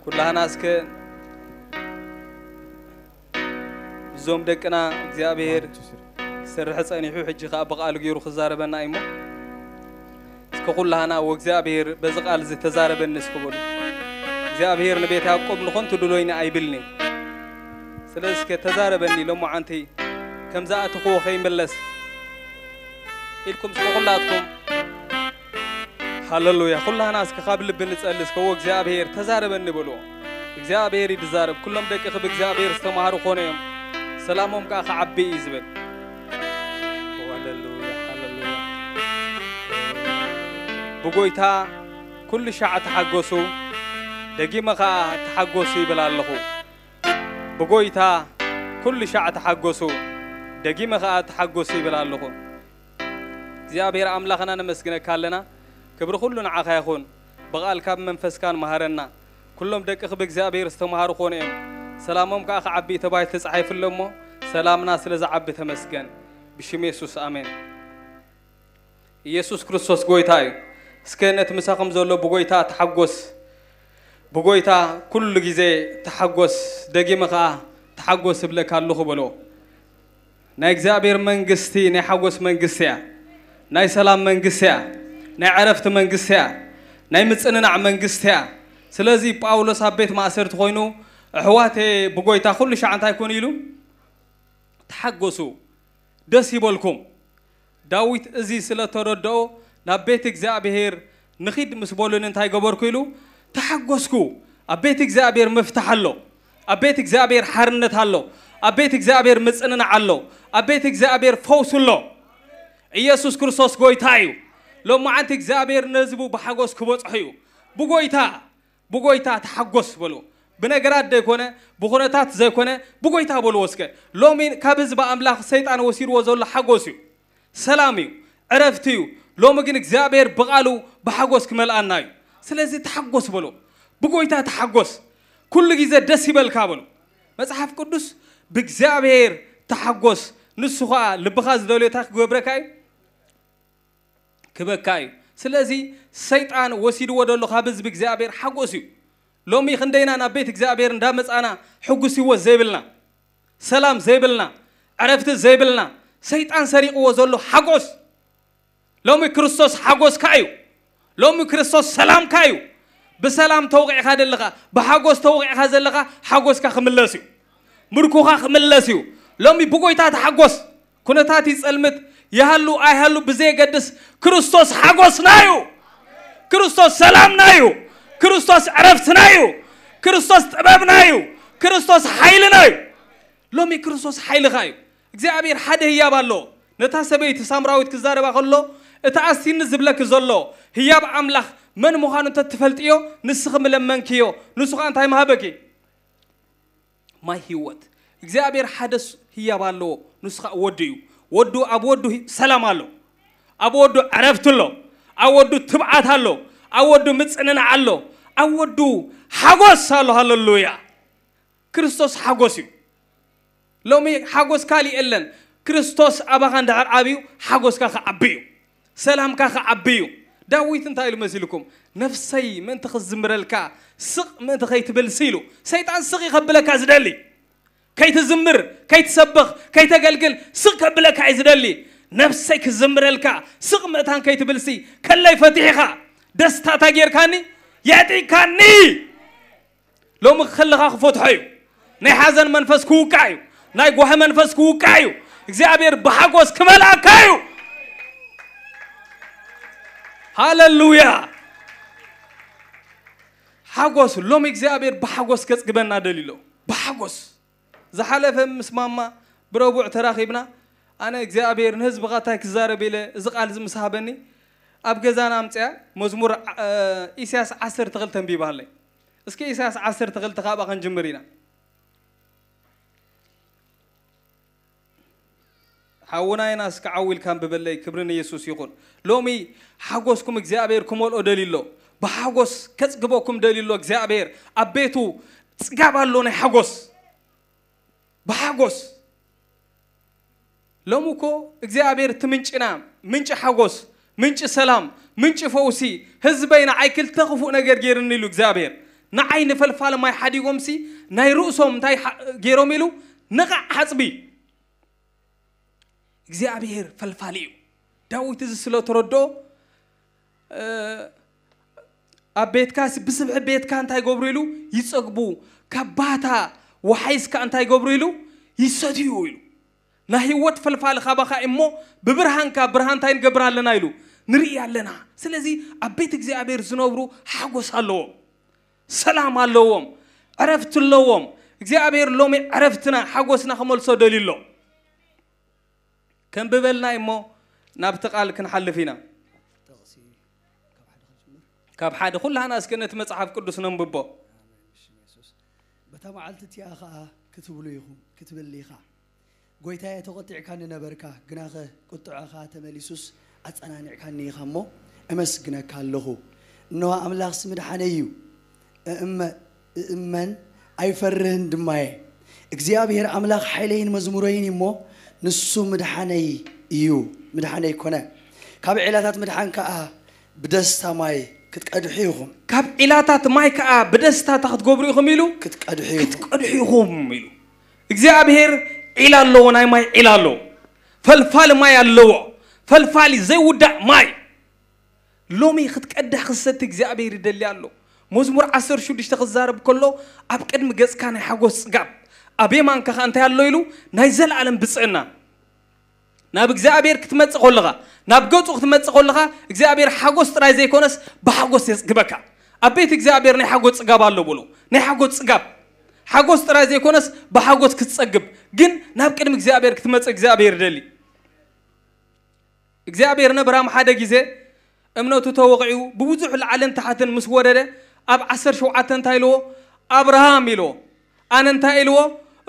ኩላህና እስከ እዞም ደቅና እግዚኣብሔር ክሰርሕ ጸኒሑ፣ ሕጂ ኸኣ ብቓሉ ገይሩ ክዛረበና እዩ እሞ፣ እስከ ኩላህና፣ "ወእግዚኣብሔር በዚ ቃል እዚ ተዛረበኒ" እስከ በሉ። እግዚኣብሔር ንቤት ያዕቆብ ንኸንቱ ድሎይኒ ኣይብልኒ። ስለዚ እስከ ተዛረበኒ ሎማዓንቲ፣ ከም ዝኣተኽዎ ከይምለስ ኢልኩም እስከ ኩላትኩም፣ ሃሌሉያ፣ ኩላህና እስከ ካብ ልቢ ንጸሊ እስከ፣ "ወእግዚኣብሔር ተዛረበኒ" በልዎ። እግዚኣብሔር እዩ ዝዛረብ። "ኩሎም ደቅኺ ብእግዚኣብሔር ዝተማህሩ ኮኑ እዮም፣ ሰላሞም ከኣ ክዓቢ እዩ" ዝብል። ሃሌሉያ፣ ሃሌሉያ። ብጎይታ ኩሉ ሻዕ ተሓጎሱ፣ ደጊመ ኸኣ ተሓጎሱ ይብል ኣለኹ። ብጎይታ ኩሉ ሻዕ ተሓጎሱ፣ ደጊመ ኸኣ ተሓጎሱ ይብል ኣለኹ። እግዚኣብሔር ኣምላኽና ነመስግነካ ኣለና። ክብሪ ኩሉ ንዓኻ ይኹን። ብቓልካ ብመንፈስካን መሃረና። ኩሎም ደቅኺ ብእግዚኣብሔር ዝተማሃሩ ኮኑ እዮም፣ ሰላሞም ከኣ ክዓቢ እዩ ተባሂሉ ተጻሒፉ ኣሎ እሞ፣ ሰላምና ስለ ዝዓቢ ተመስገን። ብሽም የሱስ ኣሜን። ኢየሱስ ክርስቶስ ጎይታ እዩ። እስከ ነቲ ምሳኹም ዘሎ ብጎይታ ተሓጎስ፣ ብጎይታ ኩሉ ግዜ ተሓጎስ፣ ደጊመ ኸኣ ተሓጎስ እብለካ ኣለኹ በልዎ። ናይ እግዚኣብሔር መንግስቲ ናይ ሓጎስ መንግስቲ እያ። ናይ ሰላም መንግስቲ እያ። ናይ ዕረፍቲ መንግስቲ እያ። ናይ ምጽንናዕ መንግስቲ እያ። ስለዚ ጳውሎስ ኣብ ቤት ማእሰርቲ ኮይኑ፣ "ኣሕዋተየ ብጎይታ ኩሉ ሻዕ እንታይ ኩኑ?" ኢሉ፣ "ተሓጎሱ፣ ደስ ይበልኩም።" ዳዊት እዚ ስለ ተረድኦ፣ ናብ ቤት እግዚኣብሔር ንኺድ ምስ በሉኒ እንታይ ገበርኩ ኢሉ፣ ተሓጎስኩ። ኣብ ቤት እግዚኣብሔር ምፍታሕ ኣሎ። ኣብ ቤት እግዚኣብሔር ሓርነት ኣሎ። ኣብ ቤት እግዚኣብሔር ምጽንናዕ ኣሎ። ኣብ ቤት እግዚኣብሔር ፈውስ ኣሎ። ኢየሱስ ክርስቶስ ጎይታ እዩ። ሎማዓንቲ እግዚኣብሔር ነህዝቡ ብሓጎስ ክበጽሖ እዩ። ብጎይታ፣ ብጎይታ ተሓጎስ በልዎ። ብነገራት ዘይኮነ፣ ብኹነታት ዘይኮነ፣ ብጎይታ በልዎ እስከ። ሎሚ ካብ ህዝቢ ኣምላኽ ሰይጣን ወሲድዎ ዘሎ ሓጎስ እዩ። ሰላም እዩ፣ ዕረፍቲ እዩ። ሎሚ ግን እግዚኣብሔር ብቓሉ ብሓጎስ ክመልኣና እዩ። ስለዚ ተሓጎስ በሎ፣ ብጎይታ ተሓጎስ፣ ኩሉ ግዜ ደስ ይበልካ በሎ። መጽሓፍ ቅዱስ "ብእግዚኣብሔር ተሓጎስ፣ ንሱ ኸኣ ልብኻ ዝደልዮ እንታይ ክገብረካ እዩ? ክበካ እዩ።" ስለዚ ሰይጣን ወሲድዎ ዘሎ ካብ ህዝቢ እግዚኣብሔር ሓጎስ እዩ። ሎሚ ክንደይና ናብ ቤት እግዚኣብሔር እንዳመጻና ሕጉስ ህይወት ዘይብልና፣ ሰላም ዘይብልና፣ ዕረፍቲ ዘይብልና፣ ሰይጣን ሰሪቕዎ ዘሎ ሓጎስ። ሎሚ ክርስቶስ ሓጎስካ እዩ። ሎሚ ክርስቶስ ሰላምካ እዩ። ብሰላም ተውቂዕካ ዘለኻ፣ ብሓጎስ ተውቂዕካ ዘለኻ፣ ሓጎስካ ክምለስ እዩ። ምርኮኻ ክምለስ እዩ። ሎሚ ብጎይታ ተሓጎስ። ኩነታት ይጸልምት፣ ይሃሉ ኣይሃሉ ብዘየገድስ፣ ክርስቶስ ሓጎስና እዩ። ክርስቶስ ሰላምና እዩ። ክርስቶስ ዕረፍትና እዩ። ክርስቶስ ጥበብና እዩ። ክርስቶስ ሓይልና እዩ። ሎሚ ክርስቶስ ሓይልኻ እዩ። እግዚኣብሔር ሓደ ህያብ ኣለዎ። ነታ ሰበይቲ ሳምራዊት ክዛረባ ከሎ፣ "እቲ ኣስቲኒ ዝብለኪ ዘሎ ህያብ ኣምላኽ መን ምዃኑ እንተትፈልጥዮ፣ ንስኺ ምለመንክዮ፣ ንሱ ኸኣ እንታይ ምሃበኪ?" ማይ ህይወት። እግዚኣብሔር ሓደ ስ-፣ ህያብ ኣለዎ፣ ንሱ ኸኣ ወዱ እዩ። ወዱ፣ ኣብ ወዱ ህ-፣ ሰላም ኣሎ። ኣብ ወዱ ዕረፍቲ ኣሎ። ኣብ ወዱ ትብዓት ኣሎ። ኣብ ወዱ ምጽንናዕ ኣሎ። ኣብ ወዱ ሓጎስ ኣሎ። ሃሌሉያ። ክርስቶስ ሓጎስ እዩ። ሎሚ ሓጎስ ካልእ የለን። ክርስቶስ ኣባኻ እንድሕር ኣብዩ፣ ሓጎስካ ክዓቢ እዩ። ሰላምካ ክዓቢ እዩ። ዳዊት እንታይ ኢሉ መሲልኩም? "ነፍሰይ ምእንቲ ክትዝምረልካ፣ ስቕ ምእንቲ ከይትብልሲ" ኢሉ። ሰይጣን ስቕ እዩ ከብለካ ዝደሊ። ከይትዝምር፣ ከይትሰብኽ፣ ከይተገልግል ስቕ ከብለካ እዩ ዝደሊ። ነፍሰይ ክትዝምረልካ፣ ስቕ ምእታን ከይትብልሲ፣ ከለይ ፈቲሕኻ፣ ደስታ እንታይ ጌርካኒ? የዕጢካኒ። ሎሚ ከለኻ ክፈትሖ እዩ። ናይ ሓዘን መንፈስ ክውቃዕ እዩ። ናይ ጓሂ መንፈስ ክውቃዕ እዩ። እግዚኣብሔር ብሓጎስ ክመልኣካ እዩ። ሃሌሉያ። ሓጎስ፣ ሎሚ እግዚኣብሔር ብሓጎስ ከጽግበና ደልዩ ኣሎ። ብሓጎስ። ዝሓለፈ ምስ ማማ ብረቡዕ ተራኺብና፣ ኣነ እግዚኣብሔር ንህዝብኻ እንታይ ክዛረብ ኢለ እዚ ቃል እዚ ምስ ሃበኒ፣ ኣብ ገዛና ኣምጽያ መዝሙር፣ እ፣ ኢሳያስ ዓሰርተ ክልተ ኣንቢባለይ። እስኪ ኢሳያስ ዓሰርተ ክልተ ካብኣ ክንጅምር ኢና። ሓውና ዮናስ ክዓው ኢልካ ኣንብበለይ፣ ክብሪ ንየሱስ ይኹን። ሎሚ ሓጎስኩም እግዚኣብሔር ክመልኦ ደልዩ ኣሎ። ብሓጎስ ከጽግበኩም ደልዩ ኣሎ እግዚኣብሔር። ኣብ ቤቱ ጽጋብ ኣሎ ናይ ሓጎስ። ብሓጎስ። ሎሚ እኮ እግዚኣብሔር እቲ ምንጭና፣ ምንጪ ሓጎስ፣ ምንጪ ሰላም፣ ምንጪ ፈውሲ፣ ህዝበይ ንዓይ ክልተ ክፉእ ነገር ገይርኒ ኢሉ እግዚኣብሔር። ንዓይ ንፈልፋሊ ማይ ሓዲጎምሲ ናይ ርእሶም እንታይ ሓ- ገይሮም ኢሉ ንቓዕ ሓጽቢ እግዚኣብሔር ፈልፋሊ እዩ። ዳዊት እዚ ስለ ተረድኦ ኣብ ቤትካ ብስብሒ ቤትካ እንታይ ገብሩ ኢሉ ይጸግቡ፣ ካብ ባታ ወሓይስካ እንታይ ገብሩ ኢሉ ይሰትዩ ኢሉ። ናይ ህይወት ፈልፋሊ ካባኻ እሞ ብብርሃንካ ብርሃን እንታይ ንገብር ኣለና ኢሉ ንርኢ ኣለና። ስለዚ ኣብ ቤት እግዚኣብሔር ዝነብሩ ሓጎስ ኣለዎም፣ ሰላም ኣለዎም፣ ዕረፍቲ ኣለዎም። እግዚኣብሔር ሎሚ ዕረፍትና ሓጎስና ክመልሶ ደልዩ ኣሎ። ከንብበልና እሞ ናብቲ ቃል ክንሓልፍ ኢና። ካብ ሓደ ኩላህና እስከ ነቲ መጽሓፍ ቅዱስ ነንብቦ። በታ መዓልቲ እቲኣ ኸዓ ክትብሉ ኢኹም ክትብል ኢኻ፣ ጎይታየ ተቖጢዕካኒ ነበርካ፣ ግናኸ ቁጥዐኻ ተመሊሱስ ኣጸናኒዕካኒ ኢኻ እሞ እመስግነካ ኣለኹ። እንሆ ኣምላኽሲ ምድሓነይ እዩ፣ እእመ- እእመን ኣይፈርህን ድማ እየ። እግዚኣብሔር ኣምላኽ ሓይለይን መዝሙረይን እዩ እሞ ንሱ ምድሓነይ እዩ፣ ምድሓነይ ኮነ። ካብ ዒላታት ምድሓን ከኣ ብደስታ ማይ ክትቀድሑ ኢኹም። ካብ ዒላታት ማይ ከኣ ብደስታ እንታይ ክትገብሩ ኢኹም ኢሉ ክትቀድሑ ኢኹም። ክትቀድሑ ኢኹም ኢሉ። እግዚኣብሔር ዒላ ኣለዎ፣ ናይ ማይ ዒላ ኣለዎ፣ ፈልፋሊ ማይ ኣለዎ፣ ፈልፋሊ ዘይውዳእ ማይ። ሎሚ ክትቀድሕ ክትሰቲ እግዚኣብሔር ይደሊ ኣሎ። መዝሙር ዓሰርተ ሽዱሽተ ክዛረብ ከሎ ኣብ ቅድሚ ገጽካ ናይ ሓጎስ ጽጋብ ኣብ የማንካ ከኣ እንታይ ኣሎ ኢሉ ናይ ዘለኣለም ብጽእና ናብ እግዚኣብሔር ክትመጽእ ከለኻ ናብ ገጹ ክትመጽእ ከለኻ እግዚኣብሔር ሓጎስ ጥራይ ዘይኮነስ ብሓጎስ የጽግበካ። ኣብ ቤት እግዚኣብሔር ናይ ሓጎስ ጽጋብ ኣሎ ብሎ ናይ ሓጎስ ጽጋብ ሓጎስ ጥራይ ዘይኮነስ ብሓጎስ ክትጸግብ ግን ናብ ቅድሚ እግዚኣብሔር ክትመጽእ እግዚኣብሔር ይደሊ። እግዚኣብሔር ነብራም ሓደ ግዜ እምነቱ ተወቒዑ ብብዙሕ ላዕልን ታሕትን ምስ ወረደ ኣብ ዓሰርተ ሸውዓተ እንታይ ኢልዎ? ኣብርሃም ኢልዎ። ኣነ እንታይ ኢልዎ?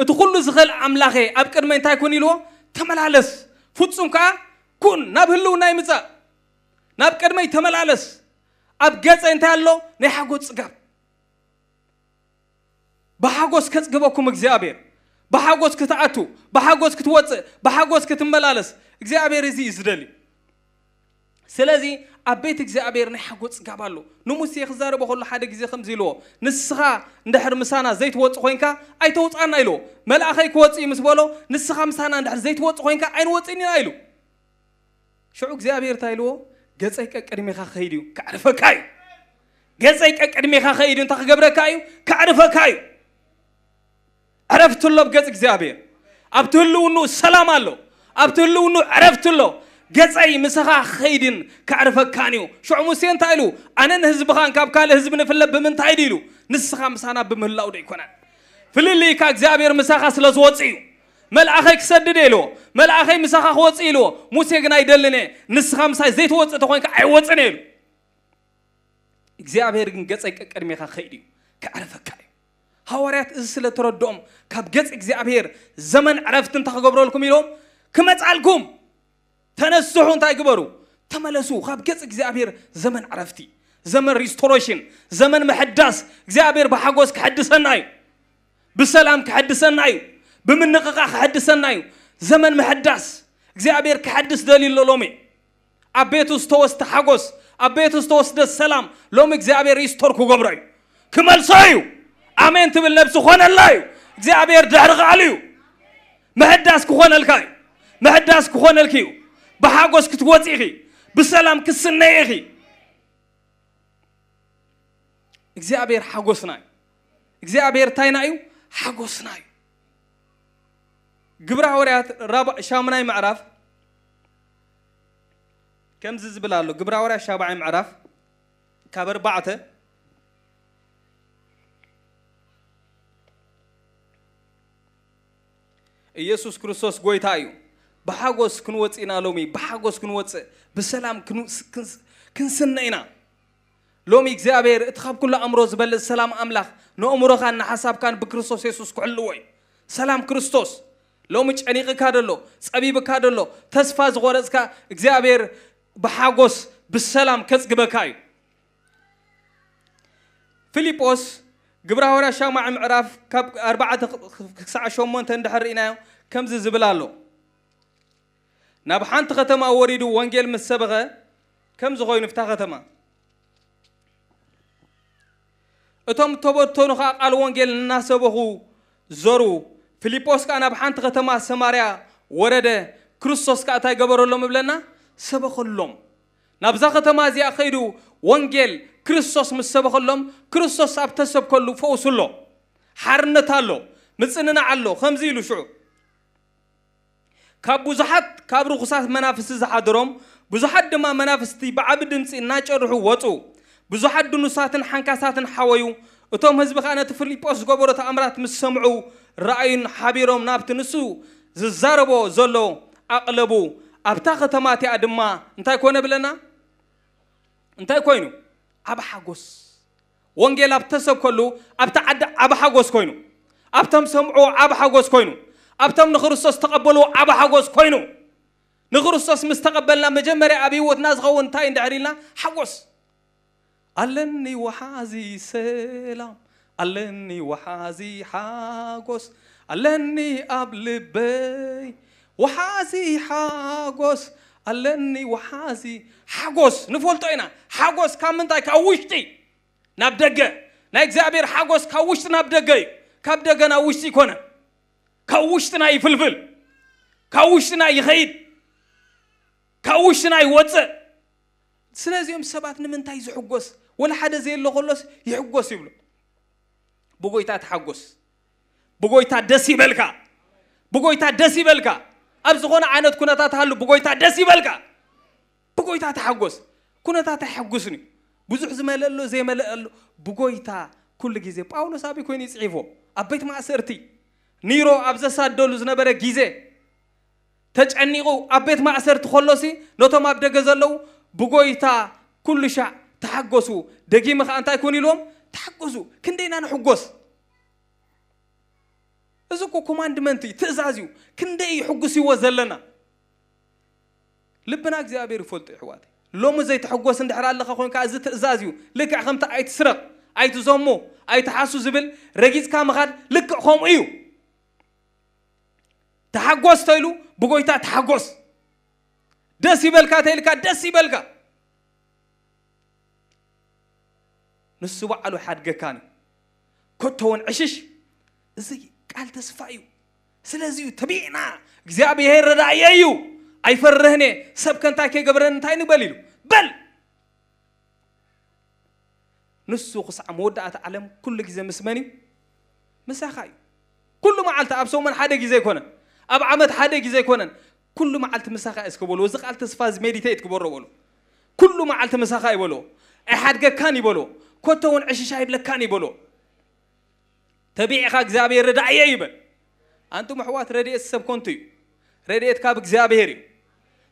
እቲ ኩሉ ዝኽእል ኣምላኸ ኣብ ቅድመይ እንታይ ኩን ኢልዎ? ተመላለስ ፍጹም ከኣ ኩን ናብ ህልውና ይምጻእ ናብ ቅድመይ ተመላለስ ኣብ ገጸ እንታይ ኣሎ ናይ ሓጎስ ጽጋብ ብሓጎስ ከጽግበኩም እግዚኣብሔር ብሓጎስ ክትኣቱ ብሓጎስ ክትወጽእ ብሓጎስ ክትመላለስ እግዚኣብሔር እዚ እዩ ዝደሊ። ስለዚ ኣብ ቤት እግዚኣብሔር ናይ ሓጎስ ጽጋብ ኣሎ። ንሙሴ ክዛረቦ ከሎ ሓደ ግዜ ከምዚ ኢልዎ፣ ንስኻ እንድሕር ምሳና ዘይትወጽእ ኮይንካ ኣይተውጽኣና ኢልዎ። መልኣኸይ ክወጽእ እዩ ምስ በሎ፣ ንስኻ ምሳና እንድሕር ዘይትወጽእ ኮይንካ ኣይንወጽእን ኢና ኢሉ። ሽዑ እግዚኣብሔር እንታይ ኢልዎ? ገጸይ ቀቅድሜኻ ክኸይድ እዩ፣ ከዕርፈካ እዩ። ገጸይ ቀቅድሜኻ ኸይድ እንታይ ክገብረካ እዩ? ከዕርፈካ እዩ። ዕረፍቲ ኣሎ ኣብ ገጽ እግዚኣብሔር። ኣብቲ ህልውንኡ ሰላም ኣሎ፣ ኣብቲ ህልውንኡ ዕረፍቲ ኣሎ። ገጸይ ምሳኻ ክኸይድን ከዕርፈካን እዩ። ሽዑ ሙሴ እንታይ ኢሉ? ኣነን ህዝብኻን ካብ ካልእ ህዝቢ ንፍለ ብምንታይ ድዩ ኢሉ? ንስኻ ምሳና ብምህላው ዶ ኣይኮነን? ፍልልይካ እግዚኣብሔር ምሳኻ ስለ ዝወጽእ እዩ። መልኣኸይ ክሰድድ እየ ኢልዎ። መልኣኸይ ምሳኻ ክወጽእ ኢልዎ። ሙሴ ግን ኣይደልን እየ፣ ንስኻ ምሳይ ዘይትወጽእ ተኾይንካ ኣይወጽን እየ ኢሉ። እግዚኣብሔር ግን ገጸይ ቀቅድሜኻ ክኸይድ እዩ፣ ከዕርፈካ እዩ። ሃዋርያት እዚ ስለ ተረድኦም ካብ ገጽ እግዚኣብሔር ዘመን ዕረፍቲ እንታይ ክገብረልኩም ኢሎም ክመጻልኩም ተነስሑ እንታይ ግበሩ ተመለሱ ካብ ገጽ እግዚኣብሔር ዘመን ዕረፍቲ ዘመን ሪስቶሬሽን ዘመን ምሕዳስ እግዚኣብሔር ብሓጎስ ክሕድሰና እዩ ብሰላም ክሕድሰና እዩ ብምንቕቓ ክሕድሰና እዩ ዘመን ምሕዳስ እግዚኣብሔር ክሕድስ ደልዩ ኣሎ ሎሚ ኣብ ቤቱ ዝተወስደ ሓጎስ ኣብ ቤቱ ዝተወስደ ሰላም ሎሚ እግዚኣብሔር ሪስቶር ክገብሮ እዩ ክመልሶ እዩ ኣሜን ትብል ነብሲ ኾነላ እዩ እግዚኣብሔር ድሕሪ ቃሉ እዩ ምሕዳስ ክኾነልካ እዩ ምሕዳስ ክኾነልኪ እዩ ብሓጎስ ክትወፂ ኢኺ ብሰላም ክትስነይ ኢኺ እግዚኣብሔር ሓጎስና እዩ እግዚኣብሔር ታይና እዩ ሓጎስና እዩ ግብረ ሃዋርያት ሻሙናይ ምዕራፍ ከምዚ ዝብል ኣሎ ግብረ ሃዋርያት ሻባዓይ ምዕራፍ ካብ ኣርባዕተ ኢየሱስ ክርስቶስ ጎይታ እዩ ብሓጎስ ክንወፅእ ኢና ሎሚ ብሓጎስ ክንወፅእ ብሰላም ክንስነ ኢና ሎሚ እግዚኣብሔር እቲ ካብ ኩሉ ኣእምሮ ዝበልፅ ሰላም ኣምላኽ ንእምሮኻን ንሓሳብካን ብክርስቶስ የሱስ ክሕልዎ እዩ ሰላም ክርስቶስ ሎሚ ጨኒቕካ ደሎ ጸቢብካ ደሎ ተስፋ ዝቆረፅካ እግዚኣብሔር ብሓጎስ ብሰላም ከፅግበካ እዩ ፊልጶስ ግብረ ሃዋርያ ሻማዕ ምዕራፍ ካብ ኣርባዕተ ክሳዕ ሸሞንተ እንድሕር ርኢናዮ ከምዚ ዝብል ኣሎ ናብ ሓንቲ ከተማ ወሪዱ ወንጌል ምስ ሰበኸ ከምዚ ኮይኑ ፍታ ከተማ እቶም እተበተኑ ኸዓ ቃል ወንጌል እናሰበኹ ዞሩ። ፊልጶስ ከኣ ናብ ሓንቲ ከተማ ሰማርያ ወረደ። ክርስቶስ ከኣ እንታይ ገበረሎም እብለና? ሰበኸሎም። ናብዛ ከተማ እዚኣ ከይዱ ወንጌል ክርስቶስ ምስ ሰበኸሎም፣ ክርስቶስ ኣብ ተሰብከሉ ፈውሱ ኣሎ፣ ሓርነት ኣሎ፣ ምጽንናዕ ኣሎ። ከምዚ ኢሉ ሽዑ ካብ ብዙሓት ካብ ርኹሳት መናፍስቲ ዝሓደሮም ብዙሓት ድማ መናፍስቲ ብዓቢ ድምጺ እናጨርሑ ወጹ። ብዙሓት ድኑሳትን ሓንካሳትን ሓወዩ። እቶም ህዝቢ ኸኣ ነቲ ፊልጶስ ዝገበሮ ተኣምራት ምስ ሰምዑ፣ ረኣዩን ሓቢሮም ናብቲ ንሱ ዝዛረቦ ዘሎ ኣቕለቡ። ኣብታ ከተማ እቲኣ ድማ እንታይ ኮነ ብለና? እንታይ ኮይኑ? ዓቢ ሓጎስ። ወንጌል ኣብ ተሰብከሉ ኣብቲ ዓዲ ዓቢ ሓጎስ ኮይኑ፣ ኣብቶም ሰምዑ ዓቢ ሓጎስ ኮይኑ፣ ኣብቶም ንክርስቶስ ተቐበሉ ዓቢ ሓጎስ ኮይኑ። ንክርስቶስ ምስ ተቐበልና መጀመርያ ኣብ ህይወትና ዝኸውን እንታይ እንድሕር ኢልና? ሓጎስ። ኣለኒ ወሓዚ ሰላም፣ ኣለኒ ወሓዚ ሓጎስ፣ ኣለኒ ኣብ ልበይ ወሓዚ ሓጎስ፣ ኣለኒ ወሓዚ ሓጎስ። ንፈልጦ ኢና። ሓጎስ ካብ ምንታይ? ካብ ውሽጢ ናብ ደገ። ናይ እግዚኣብሔር ሓጎስ ካብ ውሽጢ ናብ ደገ እዩ። ካብ ደገ ናብ ውሽጢ ይኮነ። ካብ ውሽጥና ይፍልፍል፣ ካብ ውሽጥና ይኸይድ፣ ካብ ውሽጥና ይወፅእ። ስለዚኦም ሰባት ንምንታይ ዝሕጎስ? ወላ ሓደ ዘየሎ ከሎስ ይሕጎስ ይብሉ። ብጎይታ ተሓጎስ። ብጎይታ ደስ ይበልካ። ብጎይታ ደስ ይበልካ። ኣብ ዝኾነ ዓይነት ኩነታት ሃሉ ብጎይታ ደስ ይበልካ። ብጎይታ ተሓጎስ። ኩነታት ኣይሐጉስን እዩ። ብዙሕ ዝመልእ ኣሎ፣ ዘይመልእ ኣሎ። ብጎይታ ኩሉ ግዜ። ጳውሎስ ኣበይ ኮይኑ ይጽሒፎ? ኣብ ቤት ማእሰርቲ፣ ኒሮ ኣብ ዘሳደሉ ዝነበረ ግዜ፣ ተጨኒቑ ኣብ ቤት ማእሰርቲ ከሎሲ፣ ነቶም ኣብ ደገ ዘለዉ፣ ብጎይታ ኩሉ ሻዕ ተሓጎሱ። ደጊመ ኸኣ እንታይ ኩን ኢልዎም? ተሓጎሱ። ክንደይና ንሕጎስ? እዚ እኮ ኮማንድመንት እዩ፣ ትእዛዝ እዩ። ክንደይ እዩ ሕጉስ ህይወት ዘለና? ልብና እግዚኣብሔር ይፈልጦ፣ ይሕዋት። ሎሚ ዘይትሕጎስ እንድሕር ኣለኻ ኮይንካ፣ እዚ ትእዛዝ እዩ። ልክዕ ከምቲ ኣይትስረቕ፣ ኣይትዘሙ፣ ኣይትሓሱ ዝብል፣ ረጊጽካ ምኻድ ልክዕ ከምኡ እዩ። ተሓጎስ ተይሉ፣ ብጎይታ ተሓጎስ። ደስ ይበልካ ተይልካ፣ ደስ ይበልካ። ንሱ ባዕሉ ሓድገካን እዩ። ኮቶ እውን ዕሽሽ። እዚ ቃል ተስፋ እዩ። ስለዚ እዩ ተቢዕና፣ እግዚኣብሔር ረዳእየ እዩ፣ ኣይፈርህን እየ፣ ሰብ ከ እንታይ ከይገብረኒ እንታይ ንበል ኢሉ። በል! ንሱ ክሳዕ መወዳእታ ዓለም ኩሉ ግዜ ምስ መን እዩ? ምሳኻ እዩ። ኩሉ መዓልቲ፣ ኣብ ሰሙን ሓደ ግዜ ኣይኮነን፣ ኣብ ዓመት ሓደ ግዜ ኣይኮነን፣ ኩሉ መዓልቲ ምሳኻ እዩ እስከ በልዎ። እዚ ቃል ተስፋ እዚ ሜዲቴት ግበሮ በሉ። ኩሉ መዓልቲ ምሳኻ እዩ በልዎ። ኣይሓድገካን እዩ በልዎ። ኮቶ እውን ዕሽሽ ኣይብለካን እዩ በልዎ። ተቢዕኻ እግዚኣብሔር ረዳእየ ይበል። ኣንቱም ኣሕዋት፣ ረድኤት ሰብ ኮንቱ እዩ። ረድኤት ካብ እግዚኣብሔር እዩ።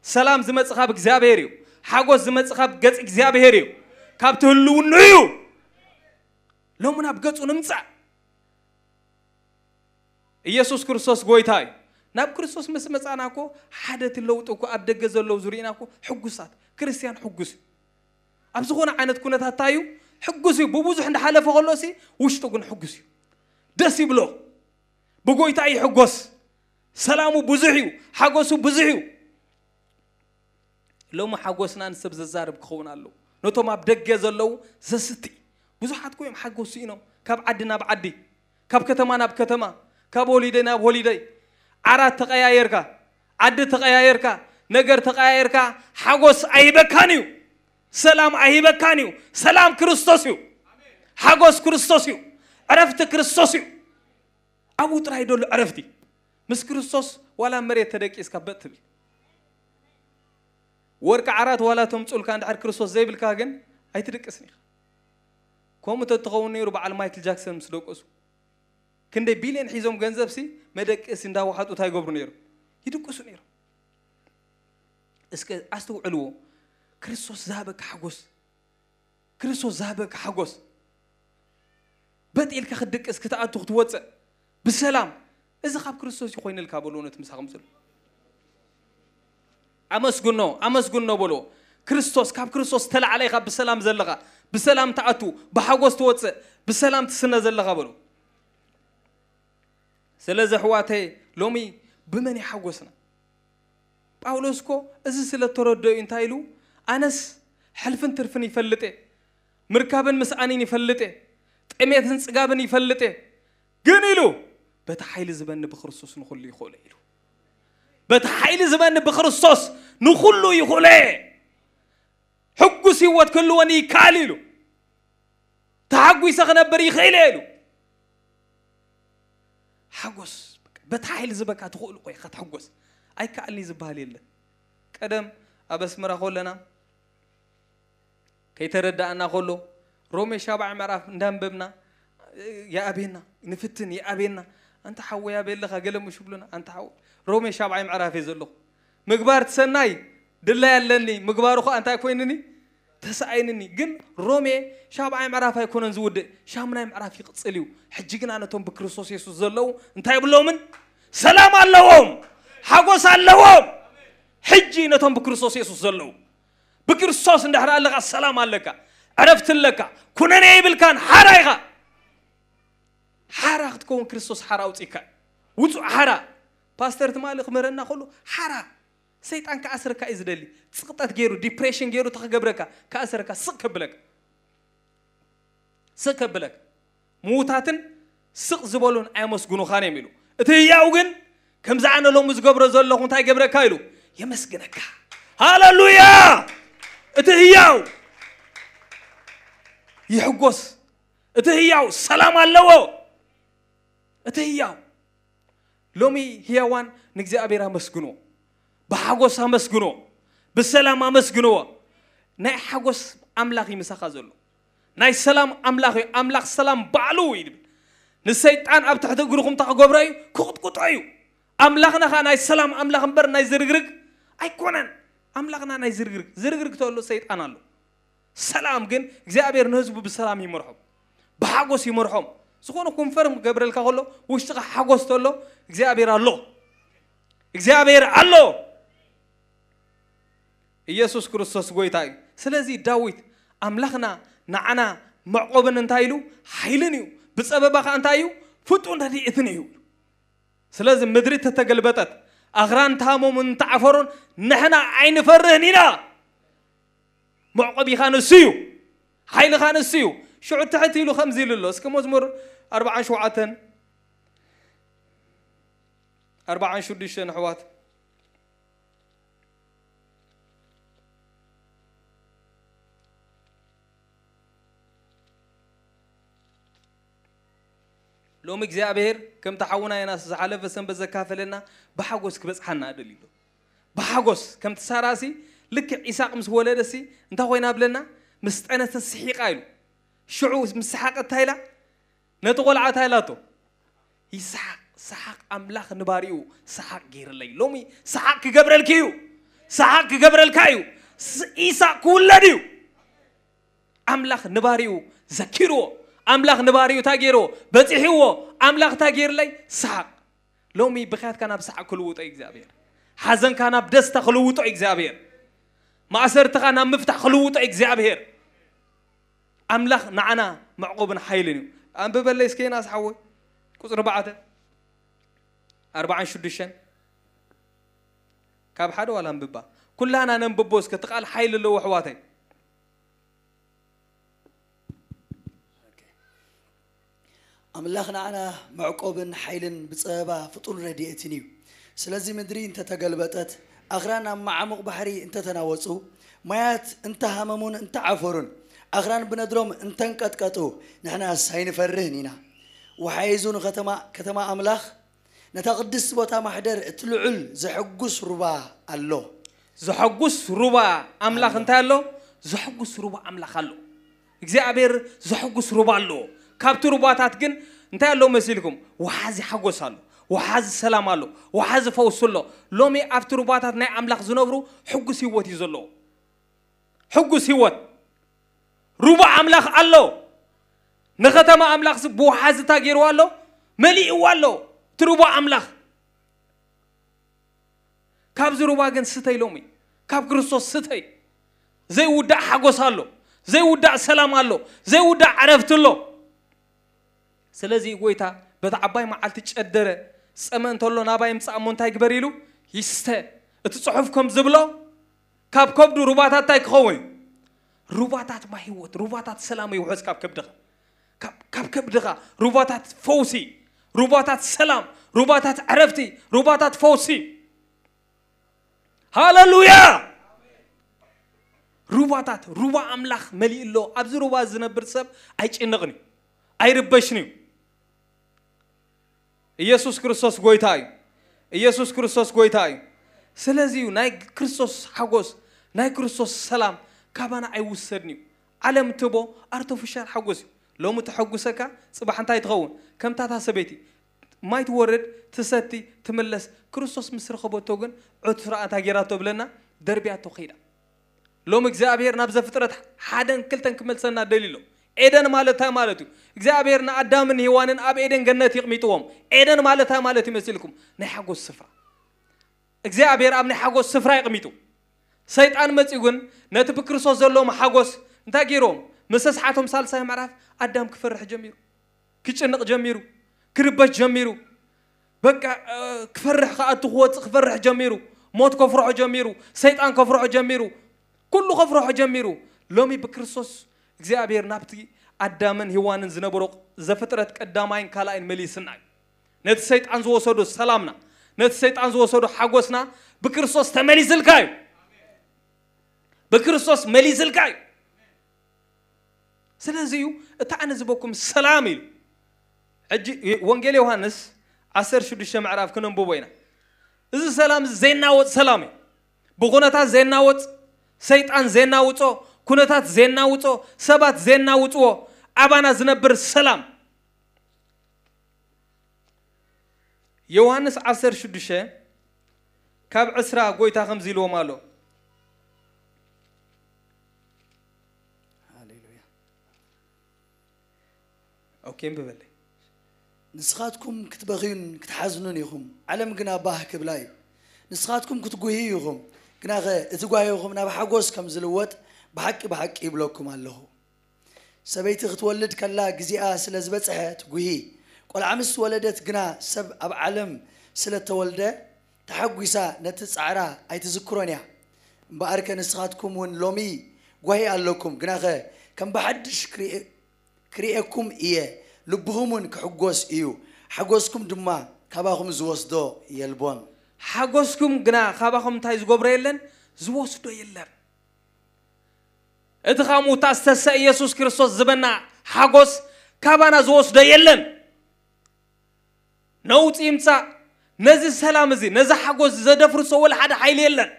ሰላም ዝመጽእ ካብ እግዚኣብሔር እዩ። ሓጎስ ዝመጽእ ካብ ገጽ እግዚኣብሔር እዩ። ካብ ትህልውኑ እዩ። ሎሚ ናብ ገጹ ንምጻእ። ኢየሱስ ክርስቶስ ጎይታ እዩ። ናብ ክርስቶስ ምስ መጻና እኮ ሓደ እቲ ለውጢ እኮ ኣብ ደገ ዘለዉ ዝርኢና እኮ ሕጉሳት። ክርስትያን ሕጉስ እዩ። ኣብ ዝኾነ ዓይነት ኩነታት እንታይ እዩ? ሕጉስ እዩ። ብብዙሕ እንዳሓለፈ ከሎ ሲ ውሽጡ ግን ሕጉስ እዩ። ደስ ይብሎ። ብጎይታ ይሕጎስ። ሰላሙ ብዙሕ እዩ። ሓጎሱ ብዙሕ እዩ። ሎሚ ሓጎስና ንሰብ ዘዛርብ ክኸውን ኣለዎ። ነቶም ኣብ ደገ ዘለዉ ዘስቲ። ብዙሓት እኮ እዮም ሓጎስ ስኢኖም። ካብ ዓዲ ናብ ዓዲ፣ ካብ ከተማ ናብ ከተማ፣ ካብ ሆሊደይ ናብ ሆሊደይ። ዓራት ተቐያየርካ፣ ዓዲ ተቐያየርካ፣ ነገር ተቐያየርካ፣ ሓጎስ ኣይበካን እዩ። ሰላም ኣይበካን እዩ። ሰላም ክርስቶስ እዩ። ሓጎስ ክርስቶስ እዩ። ዕረፍቲ ክርስቶስ እዩ። ኣብኡ ጥራይ ደሎ ዕረፍቲ። ምስ ክርስቶስ ዋላ መሬት ተደቂስካ በጥ ትብል። ወርቂ ዓራት ዋላ ተምጹልካ እንድሕር ክርስቶስ ዘይብልካ ግን ኣይትድቅስን ኢኻ። ከምኡ ተትኸውን ነይሩ በዓል ማይክል ጃክሰን ምስ ደቀሱ። ክንደይ ቢልዮን ሒዞም ገንዘብ ሲ መደቀሲ እንዳወሓጡ እንታይ ይገብሩ ነይሩ? ይድቅሱ ነይሩ። እስከ ኣስተውዕልዎ። ክርስቶስ ዝሃበካ ሓጎስ፣ ክርስቶስ ዝሃበካ ሓጎስ። በጥ ኢልካ ክትድቅስ፣ ክትኣቱ፣ ክትወፅእ ብሰላም። እዚ ካብ ክርስቶስ እዩ ኮይንልካ በሎ ነቲ ምሳኹም ዘሎ። ኣመስግኖ፣ ኣመስግኖ በሎ። ክርስቶስ፣ ካብ ክርስቶስ ተላዕለ ኢኻ ብሰላም ዘለኻ፣ ብሰላም ትኣቱ፣ ብሓጎስ ትወፅእ፣ ብሰላም ትስነ ዘለኻ በሎ። ስለዚ ኣሕዋተይ ሎሚ ብመን ይሓጎስና? ጳውሎስ እኮ እዚ ስለ እተረድኦ እዩ እንታይ ኢሉ? ኣነስ ሕልፍን ትርፍን ይፈልጥ እየ፣ ምርካብን ምስኣንን ይፈልጥ እየ፣ ጥሜትን ጽጋብን ይፈልጥ እየ፣ ግን ኢሉ በቲ ሓይሊ ዝበኒ ብክርስቶስ ንኹሉ ይኽእሎ ኢሉ። በቲ ሓይሊ ዝበኒ ብክርስቶስ ንኹሉ ይኽእሎ እየ። ሕጉስ ህይወት ክህልወኒ ይከኣል ኢሉ። ተሓጒሰ ክነብር ይኽእል እየ ኢሉ። ሓጎስ በቲ ሓይሊ ዝበካ ትኽእሉ ቆይ ክትሕጎስ ኣይከኣልኒ ዝበሃል የለን። ቀደም ኣብ ኣስመራ ከለና ከይተረዳእና ከሎ ሮሜ ሻብዓይ ምዕራፍ እንዳንበብና ይኣብየና፣ ንፍትን ይኣብየና። ኣንታ ሓወይ ኣበይ ኣለኻ ገለ ምሽ ብሉና። ኣንታ ሓወይ ሮሜ ሻብዓይ ምዕራፍ እየ ዘለኹ። ምግባር ትሰናይ ድላይ ኣለኒ፣ ምግባሩ ኸኣ እንታይ ኮይንኒ ተሳኣይንኒ። ግን ሮሜ ሻብዓይ ምዕራፍ ኣይኮነን ዝውድእ፣ ሻምናይ ምዕራፍ ይቕጽል እዩ። ሕጂ ግና ነቶም ብክርስቶስ የሱስ ዘለዉ እንታይ የብሎምን? ሰላም ኣለዎም፣ ሓጎስ ኣለዎም። ሕጂ ነቶም ብክርስቶስ የሱስ ዘለዉ፣ ብክርስቶስ እንድሕር ኣለካ ሰላም ኣለካ፣ ዕረፍቲ ኣለካ፣ ኩነኔ ይብልካን ሓራ ኢኻ። ሓራ ክትከውን ክርስቶስ ሓራ ኣውጺካ። ውጹእ ሓራ። ፓስተር ትማሊ ክምህረና ከሎ ሓራ ሰይጣን ክኣስረካ እዩ ዝደሊ። ጽቕጠት ገይሩ፣ ዲፕሬሽን ገይሩ ተክገብረካ፣ ክኣስረካ፣ ስቕ ከብለካ። ስቕ ከብለካ። ምዉታትን ስቕ ዝበሉን ኣየመስግኑኻን እዮም ኢሉ። እቲ ህያው ግን ከምዚ ኣነ ሎሚ ዝገብሮ ዘለኹ እንታይ ገብረካ ኢሉ የመስግነካ። ሃሌሉያ! እቲ ህያው ይሕጎስ። እቲ ህያው ሰላም ኣለዎ። እቲ ህያው ሎሚ ህያዋን ንእግዚኣብሔር ኣመስግንዎ። ብሓጎስ ኣመስግንዎ። ብሰላም ኣመስግንዎ። ናይ ሓጎስ ኣምላኽ እዩ ምሳኻ ዘሎ። ናይ ሰላም ኣምላኽ እዩ። ኣምላኽ ሰላም ባዕሉ እዩ ዝብል። ንሰይጣን ኣብ ትሕቲ እግርኹም እንታይ ክገብሮ እዩ? ክቕጥቅጦ እዩ። ኣምላኽና ኸኣ ናይ ሰላም ኣምላኽ እምበር ናይ ዝርግርግ ኣይኮነን። ኣምላኽና ናይ ዝርግርግ፣ ዝርግርግ ተሎ ሰይጣን ኣሎ። ሰላም ግን እግዚኣብሔር ንህዝቡ ብሰላም ይመርሖም፣ ብሓጎስ ይመርሖም። ዝኾነ ኮንፈርም ክገብረልካ ከሎ ውሽጥኻ ሓጎስ ተሎ እግዚኣብሔር ኣሎ፣ እግዚኣብሔር ኣሎ። ኢየሱስ ክርስቶስ ጎይታ እዩ። ስለዚ ዳዊት ኣምላኽና ንዓና መዕቆብን እንታይ ኢሉ? ሓይልን እዩ። ብጸበባ ኸኣ እንታይ እዩ? ፍጡን ረድኤትን እዩ። ስለዚ ምድሪ ተተገልበጠት፣ ኣኽራን ተሃመሙን ተዓፈሩን፣ ንሕና ኣይንፈርህን ኢና። መዕቆቢኻ ንሱ እዩ፣ ሓይልኻ ንሱ እዩ። ሽዑ ትሕት ኢሉ ከምዚ ኢሉ ኣሎ። እስኪ መዝሙር ኣርባዓን ሸውዓተን ኣርባዓን ሽዱሽተን ኣሕዋት። ሎሚ እግዚኣብሔር ከምቲ ሓውና ዮናስ ዝሓለፈ ሰንበት ዘካፈለና ብሓጎስ ክበጽሓና እደሊ ኣሎ። ብሓጎስ ከምቲ ሳራሲ ልክዕ ኢሳቅ ምስ ወለደሲ እንታይ ኮይና ብለና? ምስ ጠነሰ ስሒቃ ኢሉ። ሽዑ ምስ ሰሓቀ እንታይ ኢላ? ነቲ ቆልዓ እንታይ ኢላቶ? ይስሓቅ፣ ሰሓቅ ኣምላኽ ንባሪኡ ሰሓቅ ገይርለይ። ሎሚ ሰሓቅ ክገብረልኪ እዩ። ሰሓቅ ክገብረልካ እዩ። ስ-፣ ኢሳቅ ክውለድ እዩ። ኣምላኽ ንባሪኡ ዘኪርዎ፣ ኣምላኽ ንባሪኡ እንታይ ገይርዎ? በጺሕዎ። ኣምላኽ እንታይ ገይርለይ? ሰሓቅ። ሎሚ ብኽያትካ ናብ ሰሓቅ ክልውጦ እግዚኣብሔር። ሓዘንካ ናብ ደስታ ክልውጦ እግዚኣብሔር። ማእሰርትኻ ናብ ምፍታሕ ክልውጦ እግዚኣብሔር። ኣምላኽ ንዓና መዕቆብን ሓይልን እዩ። ኣንብበለይ እስከ ዮናስ ሓወይ። ቁጽሪ ኣርባዕተ፣ ኣርባዓን ሽዱሽተን። ካብ ሓደ ዋላ ኣንብባ። ኩላና ነንብቦ እስከ፣ እቲ ቃል ሓይሊ ኣለዎ ኣሕዋተይ። ኣምላኽ ንዓና መዕቆብን ሓይልን ብጸበባ ፍጡን ረድኤትን እዩ። ስለዚ ምድሪ እንተተገልበጠት፣ ኣኽራን ኣብ መዓሙቕ ባሕሪ እንተተናወጹ፣ ማያት እንተሃመሙን እንተዓፈሩን፣ ኣኽራን ብነድሮም እንተንቀጥቀጡ፣ ንሕናስ ኣይንፈርህን ኢና። ወሓይዙ ንከተማ፣ ከተማ ኣምላኽ፣ ነታ ቅድስቲ ቦታ ማሕደር እቲ ልዑል ዘሐጉስ ሩባ ኣሎ። ዘሐጉስ ሩባ ኣምላኽ ኣሎ። እንታይ ኣሎ? ዘሐጉስ ሩባ ኣምላኽ ኣሎ። እግዚኣብሔር ዘሐጉስ ሩባ ኣለዎ። ካብቲ ሩባታት ግን እንታይ ኣሎ መሲልኩም? ወሓዚ ሓጎስ ኣሎ፣ ወሓዚ ሰላም ኣሎ፣ ወሓዚ ፈውሲ ኣሎ። ሎሚ ኣብቲ ሩባታት ናይ ኣምላኽ ዝነብሩ ሕጉስ ህይወት እዩ ዘለዎ። ሕጉስ ህይወት። ሩባ ኣምላኽ ኣሎ። ንኸተማ ኣምላኽ ሲ ብወሓዚ እንታይ ገይርዋ ኣሎ? መሊእዋ ኣሎ። እቲ ሩባ ኣምላኽ። ካብዚ ሩባ ግን ስተይ ሎሚ። ካብ ክርስቶስ ስተይ። ዘይውዳእ ሓጎስ ኣሎ። ዘይውዳእ ሰላም ኣሎ። ዘይውዳእ ዕረፍቲ ኣሎ። ስለዚ ጎይታ በቲ ዓባይ መዓልቲ ጨደረ፣ ዝጸመ እንተሎ ናባይ ምጻእ እሞ እንታይ ግበር ኢሉ? ይስተ። እቲ ጽሑፍ ከም ዝብሎ ካብ ከብዱ ሩባታት እንታይ ክኸውን እዩ? ሩባታት ማይ ህይወት፣ ሩባታት ሰላም ይውሕዝ ካብ ከብድኻ። ካብ ከብድኻ ሩባታት ፈውሲ፣ ሩባታት ሰላም፣ ሩባታት ዕረፍቲ፣ ሩባታት ፈውሲ። ሃለሉያ። ሩባታት ሩባ ኣምላኽ መሊኡ ኣሎ። ኣብዚ ሩባ ዝነብር ሰብ ኣይጭነቕን እዩ፣ ኣይርበሽን እዩ። ኢየሱስ ክርስቶስ ጎይታ እዩ። ኢየሱስ ክርስቶስ ጎይታ እዩ። ስለዚ እዩ ናይ ክርስቶስ ሓጎስ፣ ናይ ክርስቶስ ሰላም ካባና ኣይውሰድን እዩ። ዓለም ትቦ ኣርቲፊሻል ሓጎስ እዩ። ሎሚ ተሐጉሰካ፣ ጽባሕ እንታይ ትኸውን? ከምታ እታ ሰበይቲ ማይ ትወርድ፣ ትሰቲ፣ ትምለስ። ክርስቶስ ምስ ረኸበቶ ግን ዕትራኣ እንታይ ጌራቶ ብለና? ደርብያቶ ከይዳ። ሎም እግዚኣብሔር ናብ ዘፍጥረት ሓደን ክልተን ክመልሰና ደልዩ ኣሎ። ኤደን ማለት እንታይ ማለት እዩ? እግዚኣብሔር ንኣዳምን ሄዋንን ኣብ ኤደን ገነት ይቕሚጥዎም። ኤደን ማለት እንታይ ማለት ይመስልኩም? ናይ ሓጎስ ስፍራ። እግዚኣብሔር ኣብ ናይ ሓጎስ ስፍራ ይቕሚጡ። ሰይጣን መጺኡ ግን ነቲ ብክርስቶስ ዘለዎም ሓጎስ እንታይ ገይሮም? ምስ ኣስሓቶም ሳልሳይ ምዕራፍ ኣዳም ክፈርሕ ጀሚሩ። ክጭንቕ ጀሚሩ። ክርበሽ ጀሚሩ። በቃ ክፈርሕ ክኣቱ ክወፅእ ክፈርሕ ጀሚሩ። ሞት ከፍርሖ ጀሚሩ። ሰይጣን ከፍርሖ ጀሚሩ። ኩሉ ከፍርሖ ጀሚሩ። ሎሚ ብክርስቶስ እግዚኣብሔር ናብቲ ኣዳምን ሄዋንን ዝነበሮ ዘፍጥረት ቀዳማይን ካልኣይን መሊስና እዩ። ነቲ ሰይጣን ዝወሰዶ ሰላምና፣ ነቲ ሰይጣን ዝወሰዶ ሓጎስና ብክርስቶስ ተመሊስልካ እዩ። ብክርስቶስ መሊስልካ እዩ። ስለዚ እዩ እታ ኣነ ዝበኩም ሰላም ኢሉ። ሕጂ ወንጌል ዮሃንስ ዓሰርተ ሽዱሽተ ምዕራፍ ክነንብቦ ኢና። እዚ ሰላም እዚ ዘይናወጽ ሰላም እዩ። ብኩነታት ዘይናወጽ፣ ሰይጣን ዘይናውጾ፣ ኩነታት ዘይናውጾ፣ ሰባት ዘይናውጽዎ፣ ኣባና ዝነብር ሰላም። ዮሃንስ ዓሰርተ ሽዱሽተ ካብ ዕስራ ጎይታ ከምዚ ኢልዎም ኣሎ። ሃሌሉያ። ኦኬ፣ እንብበለይ። ንስኻትኩም ክትበኽዩን ክትሓዝኑን ኢኹም፣ ዓለም ግና ባህ ክብላ እዩ። ንስኻትኩም ክትጉህዩ ኢኹም፣ ግናኸ እቲ ጓሂኹም ናብ ሓጎስ ከም ዝልወጥ ብሓቂ ብሓቂ ይብለኩም ኣለኹ። ሰበይቲ ክትወልድ ከላ ግዜኣ ስለ ዝበጽሐ ትጉሂ። ቆልዓ ምስ ወለደት ግና ሰብ ኣብ ዓለም ስለ ተወልደ ተሓጒሳ ነቲ ጻዕራ ኣይትዝክሮን እያ። እምበኣርከ ንስኻትኩም እውን ሎሚ ጓሂ ኣለኩም፣ ግናኸ ከም ብሓድሽ ክርኤ-፣ ክርእየኩም እየ፣ ልብኹም እውን ክሕጎስ እዩ፣ ሓጎስኩም ድማ ካባኹም ዝወስዶ የልቦን። ሓጎስኩም ግና ካባኹም እንታይ ዝገብሮ የለን? ዝወስዶ የለን። እቲ ካብ ሙታ ዝተሰ ኢየሱስ ክርስቶስ ዝበና ሓጎስ ካባና ዝወስዶ የለን። ነውፂ ይምፃእ፣ ነዚ ሰላም እዚ፣ ነዚ ሓጎስ ዘደፍርሶ ወላ ሓደ ሓይሊ የለን።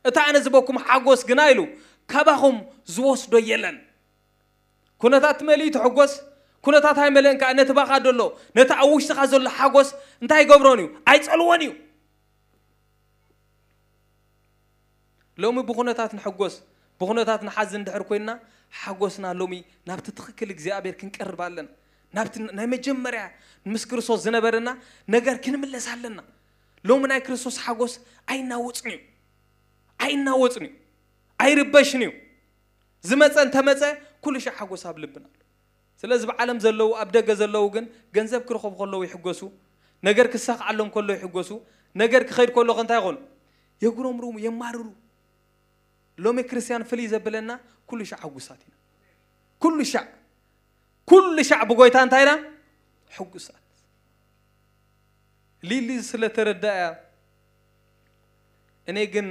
እቲ ኣነ ዝበኩም ሓጎስ ግና ኢሉ ካባኹም ዝወስዶ የለን። ኩነታት መሊኡ ትሕጎስ፣ ኩነታት ኣይመለእን ከኣ ነቲ ባኻ ዘሎ፣ ነቲ ኣብ ውሽጥኻ ዘሎ ሓጎስ እንታይ ይገብሮን እዩ? ኣይጸልዎን እዩ። ሎሚ ብኹነታት ንሕጎስ፣ ብኹነታት ንሓዝን እንድሕር ኮይንና፣ ሓጎስና ሎሚ ናብቲ ትኽክል እግዚኣብሔር ክንቀርብ ኣለና። ናብቲ ናይ መጀመርያ ምስ ክርስቶስ ዝነበረና ነገር ክንምለስ ኣለና። ሎሚ ናይ ክርስቶስ ሓጎስ ኣይናወጽን እዩ። ኣይናወጽን እዩ። ኣይርበሽን እዩ። ዝመጸ እንተመጸ፣ ኩሉ ሻዕ ሓጎስ ኣብ ልብና ኣሎ። ስለዚ ብዓለም ዘለዉ፣ ኣብ ደገ ዘለዉ ግን ገንዘብ ክረኸቡ ከለዉ ይሕጎሱ፣ ነገር ክሳኽዓሎም ከሎ ይሕጎሱ፣ ነገር ክኸይድ ከሎ ከ እንታይ ይኾኑ? የጉረምርሙ፣ የማርሩ። ሎሚ ክርስትያን ፍልይ ዘብለና ኩሉ ሻዕ ሕጉሳት ኢና። ኩሉ ሻዕ፣ ኩሉ ሻዕ ብጎይታ እንታይ ኢና? ሕጉሳት። ሊሊ ስለ ተረዳእያ፣ እኔ ግን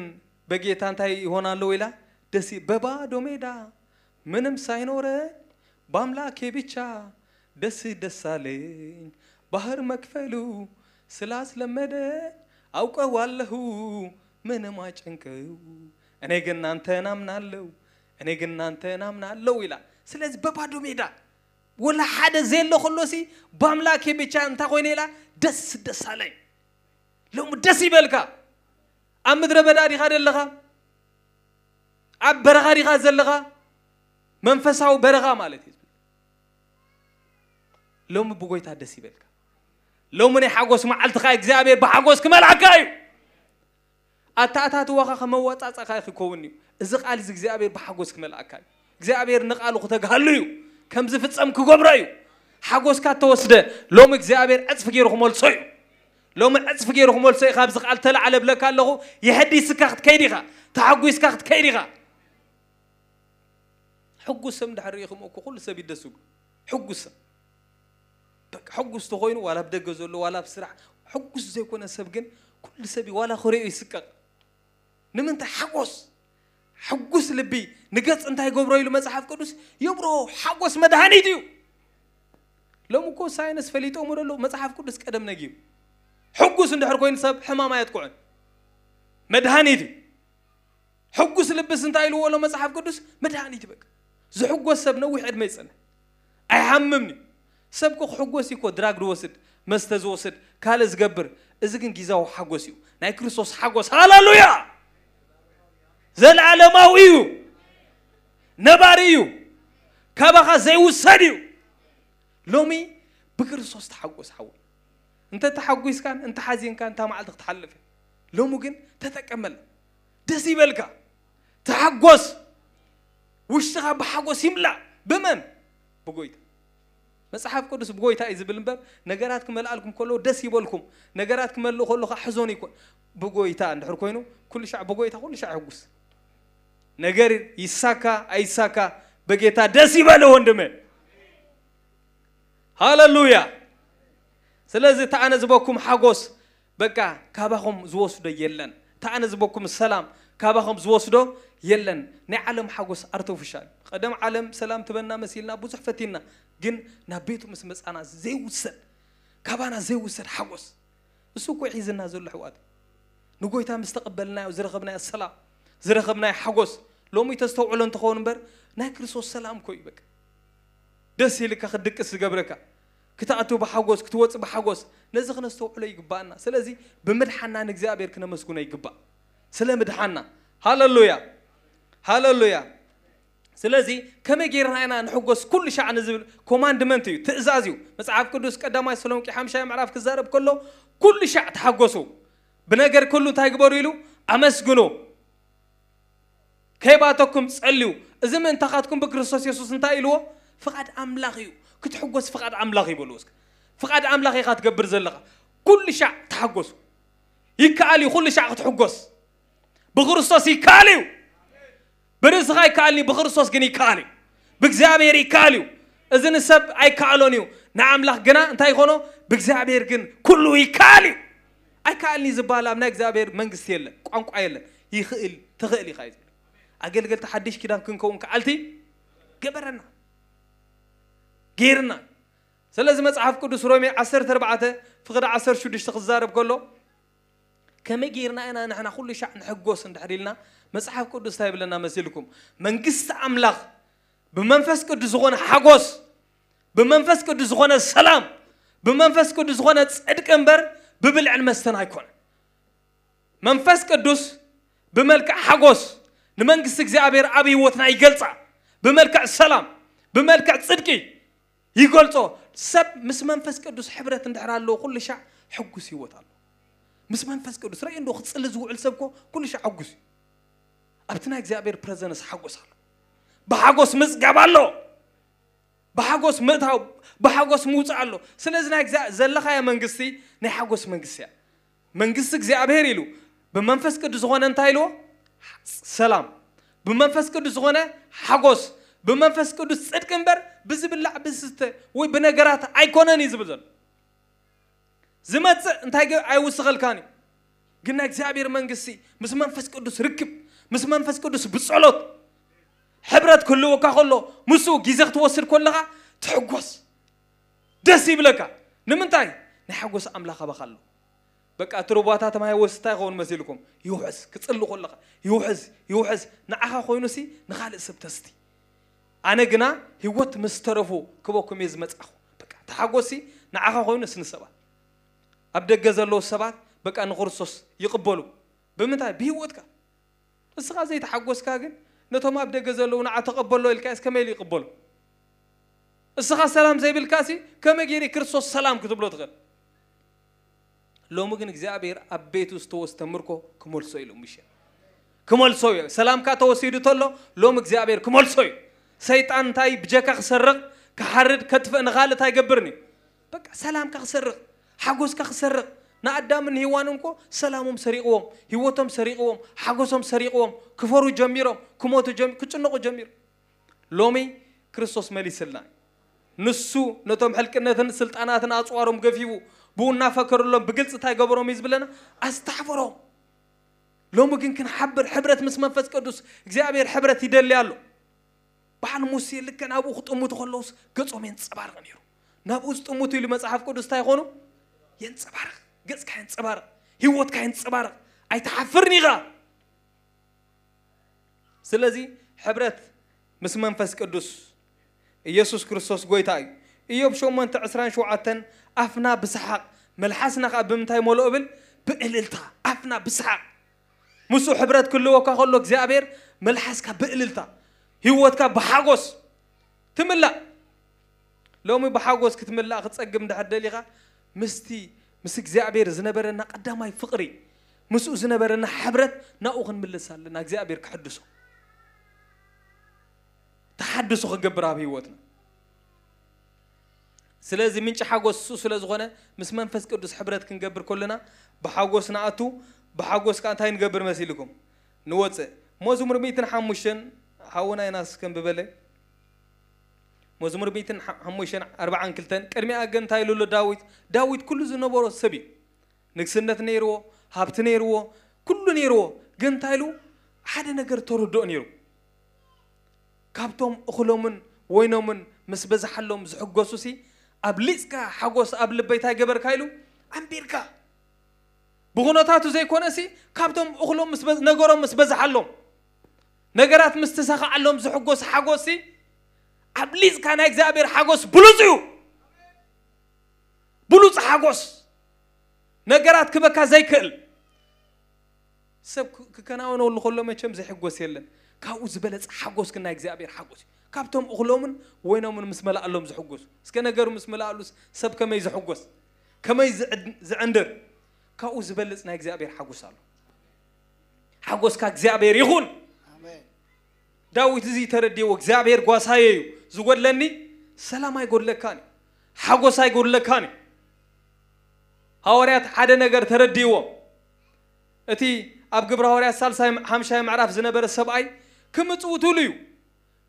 በጌታ እንታይ ይሆናለሁ ኢላ ደስ ይ-፣ በባዶ ሜዳ ምንም ሳይኖረኝ በአምላኬ ብቻ ደስ ደስ አለኝ። ባህር መክፈሉ ስላስለመደኝ አውቀዋለሁ ምንም አይጨንቀው። እኔ ግን አንተን አምናለሁ፣ እኔ ግን አንተን አምናለሁ ኢላ። ስለዚህ በባዶ ሜዳ ወላ ሓደ ዘየሎ ከሎሲ በአምላኬ ብቻ እንታይ ኮይነ ኢላ ደስ ደስ አለኝ። ሎሚ ደስ ይበልካ። ኣብ ምድረ በዳ ዲኻ ዘለኻ? ኣብ በረኻ ዲኻ ዘለኻ? መንፈሳዊ በረኻ ማለት እዩ። ሎሚ ብጎይታ ደስ ይበልካ። ሎሚ ናይ ሓጎስ መዓልትኻ እግዚኣብሔር ብሓጎስ ክመልኣካ እዩ። ኣተኣታትዋኻ ከመዋጻጻእካ ክኸውን እዩ። እዚ ቃል እዚ እግዚኣብሔር ብሓጎስ ክመልኣካ እዩ። እግዚኣብሔር ንቃሉ ክተግሃሉ እዩ። ከም ዝፍጸም ክገብሮ እዩ። ሓጎስካ ተወስደ፣ ሎሚ እግዚኣብሔር ዕጽፊ ገይሩ ክመልሶ እዩ። ሎሚ ዕጽፊ ገይሩ ክመልሶ እዩ። ካብዚ ቃል ተላዕለ ብለካ ኣለኹ። የሐዲስካ ክትከይድ ኢኻ። ተሓጒስካ ክትከይድ ኢኻ። ሕጉስ ሰብ እንድሕር ርኢኹም እኮ ኩሉ ሰብ ይደስ ይብሉ። ሕጉስ ሰብ። በቃ ሕጉስ ተኾይኑ ዋላ ኣብ ደገ ዘሎ ዋላ ኣብ ስራሕ ሕጉስ ዘይኮነ ሰብ ግን ኩሉ ሰብ እዩ ዋላ ክሪኦ ይስቀቕ። ንምንታይ ሓጎስ? ሕጉስ ልቢ ንገጽ እንታይ ይገብሮ ኢሉ መጽሓፍ ቅዱስ የብሮ። ሓጎስ መድሃኒት እዩ። ሎም እኮ ሳይንስ ፈሊጦም ደሎ መጽሓፍ ቅዱስ ቀደም ነጊሩ። ሕጉስ እንድሕር ኮይኑ ሰብ ሕማም ኣየጥቅዑን። መድሃኒት እዩ። ሕጉስ ልብስ እንታይ ኢልዎ ኣሎ መጽሓፍ ቅዱስ? መድሃኒት በቃ። ዝሕጎስ ሰብ ነዊሕ ዕድመ ይጸንሕ። ኣይሓምምን እዩ። ሰብ እኮ ክሕጎስ እዩ እኮ ድራግ ዝወስድ፣ መስተ ዝወስድ፣ ካልእ ዝገብር። እዚ ግን ጊዛዊ ሓጎስ እዩ። ናይ ክርስቶስ ሓጎስ ሃሌሉያ! ዘለዓለማዊ እዩ። ነባሪ እዩ። ካባኻ ዘይውሰድ እዩ። ሎሚ ብክርስቶስ ተሓጎስ ሓወይ። እንተ ተሓጒስካን እንተ ሓዚንካን እንታ መዓልቲ ክትሓልፍ እያ። ሎሚ ግን ተጠቀመላ። ደስ ይበልካ። ተሓጎስ። ውሽጥኻ ብሓጎስ ይምላእ። ብመን? ብጎይታ። መጽሓፍ ቅዱስ ብጎይታ እዩ ዝብል እምበር ነገራት ክመልኣልኩም ከሎ ደስ ይበልኩም። ነገራት ክመልእ ከሎ ከዓ ሕዞን ይኮን። ብጎይታ እንድሕር ኮይኑ ኩሉ ሻዕ ብጎይታ ኩሉ ሻዕ ሕጉስ። ነገር ይሳካ ኣይሳካ በጌታ ደስ ይበል ወንድመ። ሃሌሉያ። ስለዚ ተኣነ ዝበኩም ሓጎስ በቃ ካባኹም ዝወስዶ የለን። ተኣነ ዝበኩም ሰላም ካባኹም ዝወስዶ የለን። ናይ ዓለም ሓጎስ ኣርቲፊሻል። ቀደም ዓለም ሰላም ትበና መሲልና ብዙሕ ፈቲና፣ ግን ናብ ቤቱ ምስ መጻና ዘይውሰድ፣ ካባና ዘይውሰድ ሓጎስ እሱ እኮ ሒዝና ዘሎ ኣሕዋት። ንጎይታ ምስ ተቐበልናዮ ዝረኸብናዮ ሰላም፣ ዝረኸብናዮ ሓጎስ፣ ሎሚ ተስተውዕሎ እንትኸውን እምበር ናይ ክርስቶስ ሰላም እኮ እዩ በቃ። ደስ ኢልካ ክትድቅስ ዝገብረካ፣ ክትኣቱ ብሓጎስ፣ ክትወጽእ ብሓጎስ፣ ነዚ ክነስተውዕሎ ይግባኣና። ስለዚ ብምድሓና ንእግዚኣብሔር ክነመስግኖ ይግባእ። ስለ ምድሓና። ሃሌሉያ። ሃሌሉያ። ስለዚ ከመይ ጌርና ኢና ንሕጎስ ኩሉ ሻዕ ንዝብል ኮማንድመንት እዩ፣ ትእዛዝ እዩ። መጽሓፍ ቅዱስ ቀዳማይ ተሰሎንቄ ሓምሻይ ምዕራፍ ክዛረብ ከሎ ኩሉ ሻዕ ተሓጎሱ፣ ብነገር ኩሉ እንታይ ግበሩ ኢሉ? ኣመስግኑ። ከይባተኩም ጸልዩ። እዚ ምእንታኻትኩም ብክርስቶስ የሱስ እንታይ ኢልዎ? ፍቓድ ኣምላኽ እዩ። ክትሕጎስ ፍቓድ ኣምላኽ እዩ በልዎ እስከ። ፍቓድ ኣምላኽ ኢኻ ትገብር ዘለኻ። ኩሉ ሻዕ ተሓጎሱ። ይከኣል እዩ ኩሉ ሻዕ ክትሕጎስ። ብክርስቶስ ይከኣል እዩ። ብርእስኻ ይከኣልኒ፣ ብክርስቶስ ግን ይከኣል እዩ። ብእግዚኣብሔር ይከኣል እዩ። እዚ ንሰብ ኣይከኣሎን እዩ። ንኣምላኽ ግና እንታይ ይኾኖ? ብእግዚኣብሔር ግን ኩሉ ይከኣል እዩ። ኣይከኣልኒ ዝበሃል ኣብ ናይ እግዚኣብሔር መንግስቲ የለን፣ ቋንቋ የለን። ይኽእል፣ ትኽእል ኢኻ እዩ ዝብል። ኣገልገልቲ ሓድሽ ኪዳን ክንከውን ከኣልቲ ገበረና፣ ገይርና። ስለዚ መጽሓፍ ቅዱስ ሮሜ ዓሰርተ ኣርባዕተ ፍቕዲ ዓሰርተ ሽዱሽተ ክዛረብ ከሎ፣ ከመይ ጌርና ኢና ንሕና ኩሉ ሻዕ ንሕጎስ እንድሕር ኢልና፣ መጽሓፍ ቅዱስ እንታይ ይብለና መሲልኩም? መንግስቲ ኣምላኽ ብመንፈስ ቅዱስ ዝኾነ ሓጎስ፣ ብመንፈስ ቅዱስ ዝኾነ ሰላም፣ ብመንፈስ ቅዱስ ዝኾነ ጽድቂ እምበር ብብልዕን መስተን ኣይኮነን። መንፈስ ቅዱስ ብመልክዕ ሓጎስ ንመንግስቲ እግዚኣብሔር ኣብ ህይወትና ይገልጻ። ብመልክዕ ሰላም፣ ብመልክዕ ጽድቂ ይገልጾ። ሰብ ምስ መንፈስ ቅዱስ ሕብረት እንድሕር ኣለዎ ኩሉ ሻዕ ሕጉስ ህይወት ኣሎ። ምስ መንፈስ ቅዱስ ረእይ እንዶ ክጽሊ ዝውዕል ሰብ እኮ ኩሉ ሻዕ ሕጉስ እዩ። ኣብቲ ናይ እግዚኣብሔር ፕረዘንስ ሓጎስ ኣሎ። ብሓጎስ ምጽጋብ ኣሎ። ብሓጎስ ምእታው፣ ብሓጎስ ምውጻእ ኣሎ። ስለዚ ናይ እግዚኣብ-፣ ዘለኻያ መንግስቲ ናይ ሓጎስ መንግስቲ እያ። መንግስቲ እግዚኣብሔር ኢሉ ብመንፈስ ቅዱስ ዝኾነ እንታይ ኢልዎ? ሰላም። ብመንፈስ ቅዱስ ዝኾነ ሓጎስ። ብመንፈስ ቅዱስ ጽድቂ እምበር ብዝብላዕ ብዝስተ ወይ ብነገራት ኣይኮነን እዩ ዝብል ዘሎ። ዝመጽእ እንታይ ገ-፣ ኣይውስኸልካን እዩ። ግን ናይ እግዚኣብሔር መንግስቲ ምስ መንፈስ ቅዱስ ርክብ፣ ምስ መንፈስ ቅዱስ ብጸሎት ሕብረት ክህልወካ ከሎ፣ ምስኡ ግዜ ክትወስድ ከለኻ ትሕጎስ፣ ደስ ይብለካ። ንምንታይ? ናይ ሓጎስ ኣምላኽ ኣባኻ ኣሎ። በቃ እቲ ሩባታት ማይ ወስታ ይኸውን መሲልኩም። ይውሕዝ፣ ክጽሊ ከለኻ ይውሕዝ፣ ይውሕዝ። ንዓኻ ኮይኑሲ ንኻልእ ሰብ ተስቲ። ኣነ ግና ህይወት ምስ ተረፉ ክበኩም እየ ዝመጻኹ። በቃ ተሓጎሲ ንዓኻ ኮይኑስ ንሰባት። ኣብ ደገ ዘለዉ ሰባት በቃ ንክርስቶስ ይቕበሉ። ብምንታይ? ብህይወትካ። እስኻ ዘይተሓጎስካ ግን ነቶም ኣብ ደገ ዘለዉ ንዓ ተቐበሎ ኢልካ እስከ መይል ይቕበሉ? እስኻ ሰላም ዘይብልካሲ ከመይ ገይሩ ክርስቶስ ሰላም ክትብሎ ትኽእል? ሎሚ ግን እግዚኣብሔር ኣብ ቤቱ ዝተወስተ ምርኮ ክመልሶ ኢሉ ምሸ ክመልሶ እዩ። ሰላምካ ተወሲዱ ተሎ ሎም እግዚኣብሔር ክመልሶ እዩ። ሰይጣን እንታይ ብጀካ ክሰርቕ፣ ክሓርድ፣ ከጥፍእ ንኻልእ እንታይ ይገብርን እዩ? በቃ ሰላምካ ክሰርቕ፣ ሓጎስካ ክሰርቕ። ንኣዳምን ንሄዋንን እኮ ሰላሞም ሰሪቕዎም፣ ህይወቶም ሰሪቕዎም፣ ሓጎሶም ሰሪቕዎም፣ ክፈሩ ጀሚሮም፣ ክሞቱ ጀሚ-፣ ክጭነቑ ጀሚሮም። ሎሚ ክርስቶስ መሊስልና። ንሱ ነቶም ሕልቅነትን ስልጣናትን ኣጽዋሮም ገፊፉ ብኡ እናፈከረሎም ብግልጺ እንታይ ገበሮም እዩ ዝብለና? ኣስተሓፈሮም። ሎሚ ግን ክንሓብር፣ ሕብረት ምስ መንፈስ ቅዱስ እግዚኣብሔር ሕብረት ይደሊ ኣሎ። በዓል ሙሴ ልክዕ ናብኡ ክጥምቱ ከለውስ ገጾም የንጸባርቕ ነይሩ። ናብኡ ዝጥምቱ ኢሉ መጽሓፍ ቅዱስ እንታይ ይኾኑ? የንጸባርቕ። ገጽካ የንጸባርቕ፣ ህይወትካ የንጸባርቕ። ኣይትሓፍርን ኢኻ። ስለዚ ሕብረት ምስ መንፈስ ቅዱስ ኢየሱስ ክርስቶስ ጎይታ እዩ። ኢዮብ ሸሞንተ ዕስራን ሸውዓተን ኣፍና ብሰሓቕ መልሓስና ኸዓ ብምንታይ መሎ እብል? ብእልልታ ኣፍና ብሰሓቕ። ምስኡ ሕብረት ክልወካ ከሎ እግዚኣብሔር መልሓስካ ብእልልታ ህይወትካ ብሓጎስ ትምላእ። ሎሚ ብሓጎስ ክትምላእ ክትጸግብ እንድሕር ደሊኻ ምስቲ ምስ እግዚኣብሔር ዝነበረና ቀዳማይ ፍቕሪ ምስኡ ዝነበረና ሕብረት ናብኡ ክንምለስ ኣለና እግዚኣብሔር ክሕድሶ። ተሓድሶ ክገብር ኣብ ህይወትና። ስለዚ ምንጪ ሓጎስ እሱ ስለ ዝኾነ ምስ መንፈስ ቅዱስ ሕብረት ክንገብር ከለና ብሓጎስ ንኣቱ። ብሓጎስ ከኣ እንታይ ንገብር መሲልኩም ንወፅእ። መዝሙር ሚእትን ሓሙሽተን ሓውና ዮናስ ከንብበለይ። መዝሙር ሚእትን ሓሙሽተን ኣርባዓን ክልተን ቅድሚኣ ግን እንታይ ኢሉ ኣሎ ዳዊት? ዳዊት ኩሉ ዝነበሮ ሰብ እዩ። ንግስነት ነይርዎ፣ ሃብቲ ነይርዎ፣ ኩሉ ነይርዎ። ግን እንታይ ኢሉ ሓደ ነገር ተረድኦ ነይሩ። ካብቶም እኽሎምን ወይኖምን ምስ በዝሓሎም ዝሕጎሱ ሲ ኣብሊፅካ ሓጎስ ኣብ ልበይ እንታይ ገበርካ ኢሉ ኣንቢርካ። ብኹነታቱ ዘይኮነ ሲ ካብቶም እኽሎም ምስ በዝ- ነገሮም ምስ በዝሓሎም ነገራት ምስ ተሳኻዓሎም ዝሕጎስ ሓጎስ ሲ ኣብሊፅካ ናይ እግዚኣብሔር ሓጎስ ብሉፅ እዩ። ብሉፅ ሓጎስ ነገራት ክበካ ዘይክእል ሰብ ክ- ክከናወነሉ ከሎ መቸም ዘይሕጎስ የለን። ካብኡ ዝበለፀ ሓጎስ ግን ናይ እግዚኣብሔር ሓጎስ እዩ። ካብቶም እኽሎምን ወይኖምን ምስ መላእሎም ዝሕጎሱ እስከ ነገሩ ምስ መላእሉስ ሰብ ከመይ ዝሕጎስ ከመይ ዝዕድ- ዝዕንድር ካብኡ ዝበልፅ ናይ እግዚኣብሔር ሓጎስ ኣሎ። ሓጎስካ እግዚኣብሔር ይኹን። ኣሜን። ዳዊት እዚ ተረድዎ እግዚኣብሔር ጓሳየ እዩ። ዝጎድለኒ ሰላም ኣይጎድለካን እዩ። ሓጎስ ኣይጎድለካን እዩ። ሃዋርያት ሓደ ነገር ተረድዎም። እቲ ኣብ ግብረ ሃዋርያት ሳልሳይ ሓምሻይ ምዕራፍ ዝነበረ ሰብኣይ ክምፅውትሉ እዩ።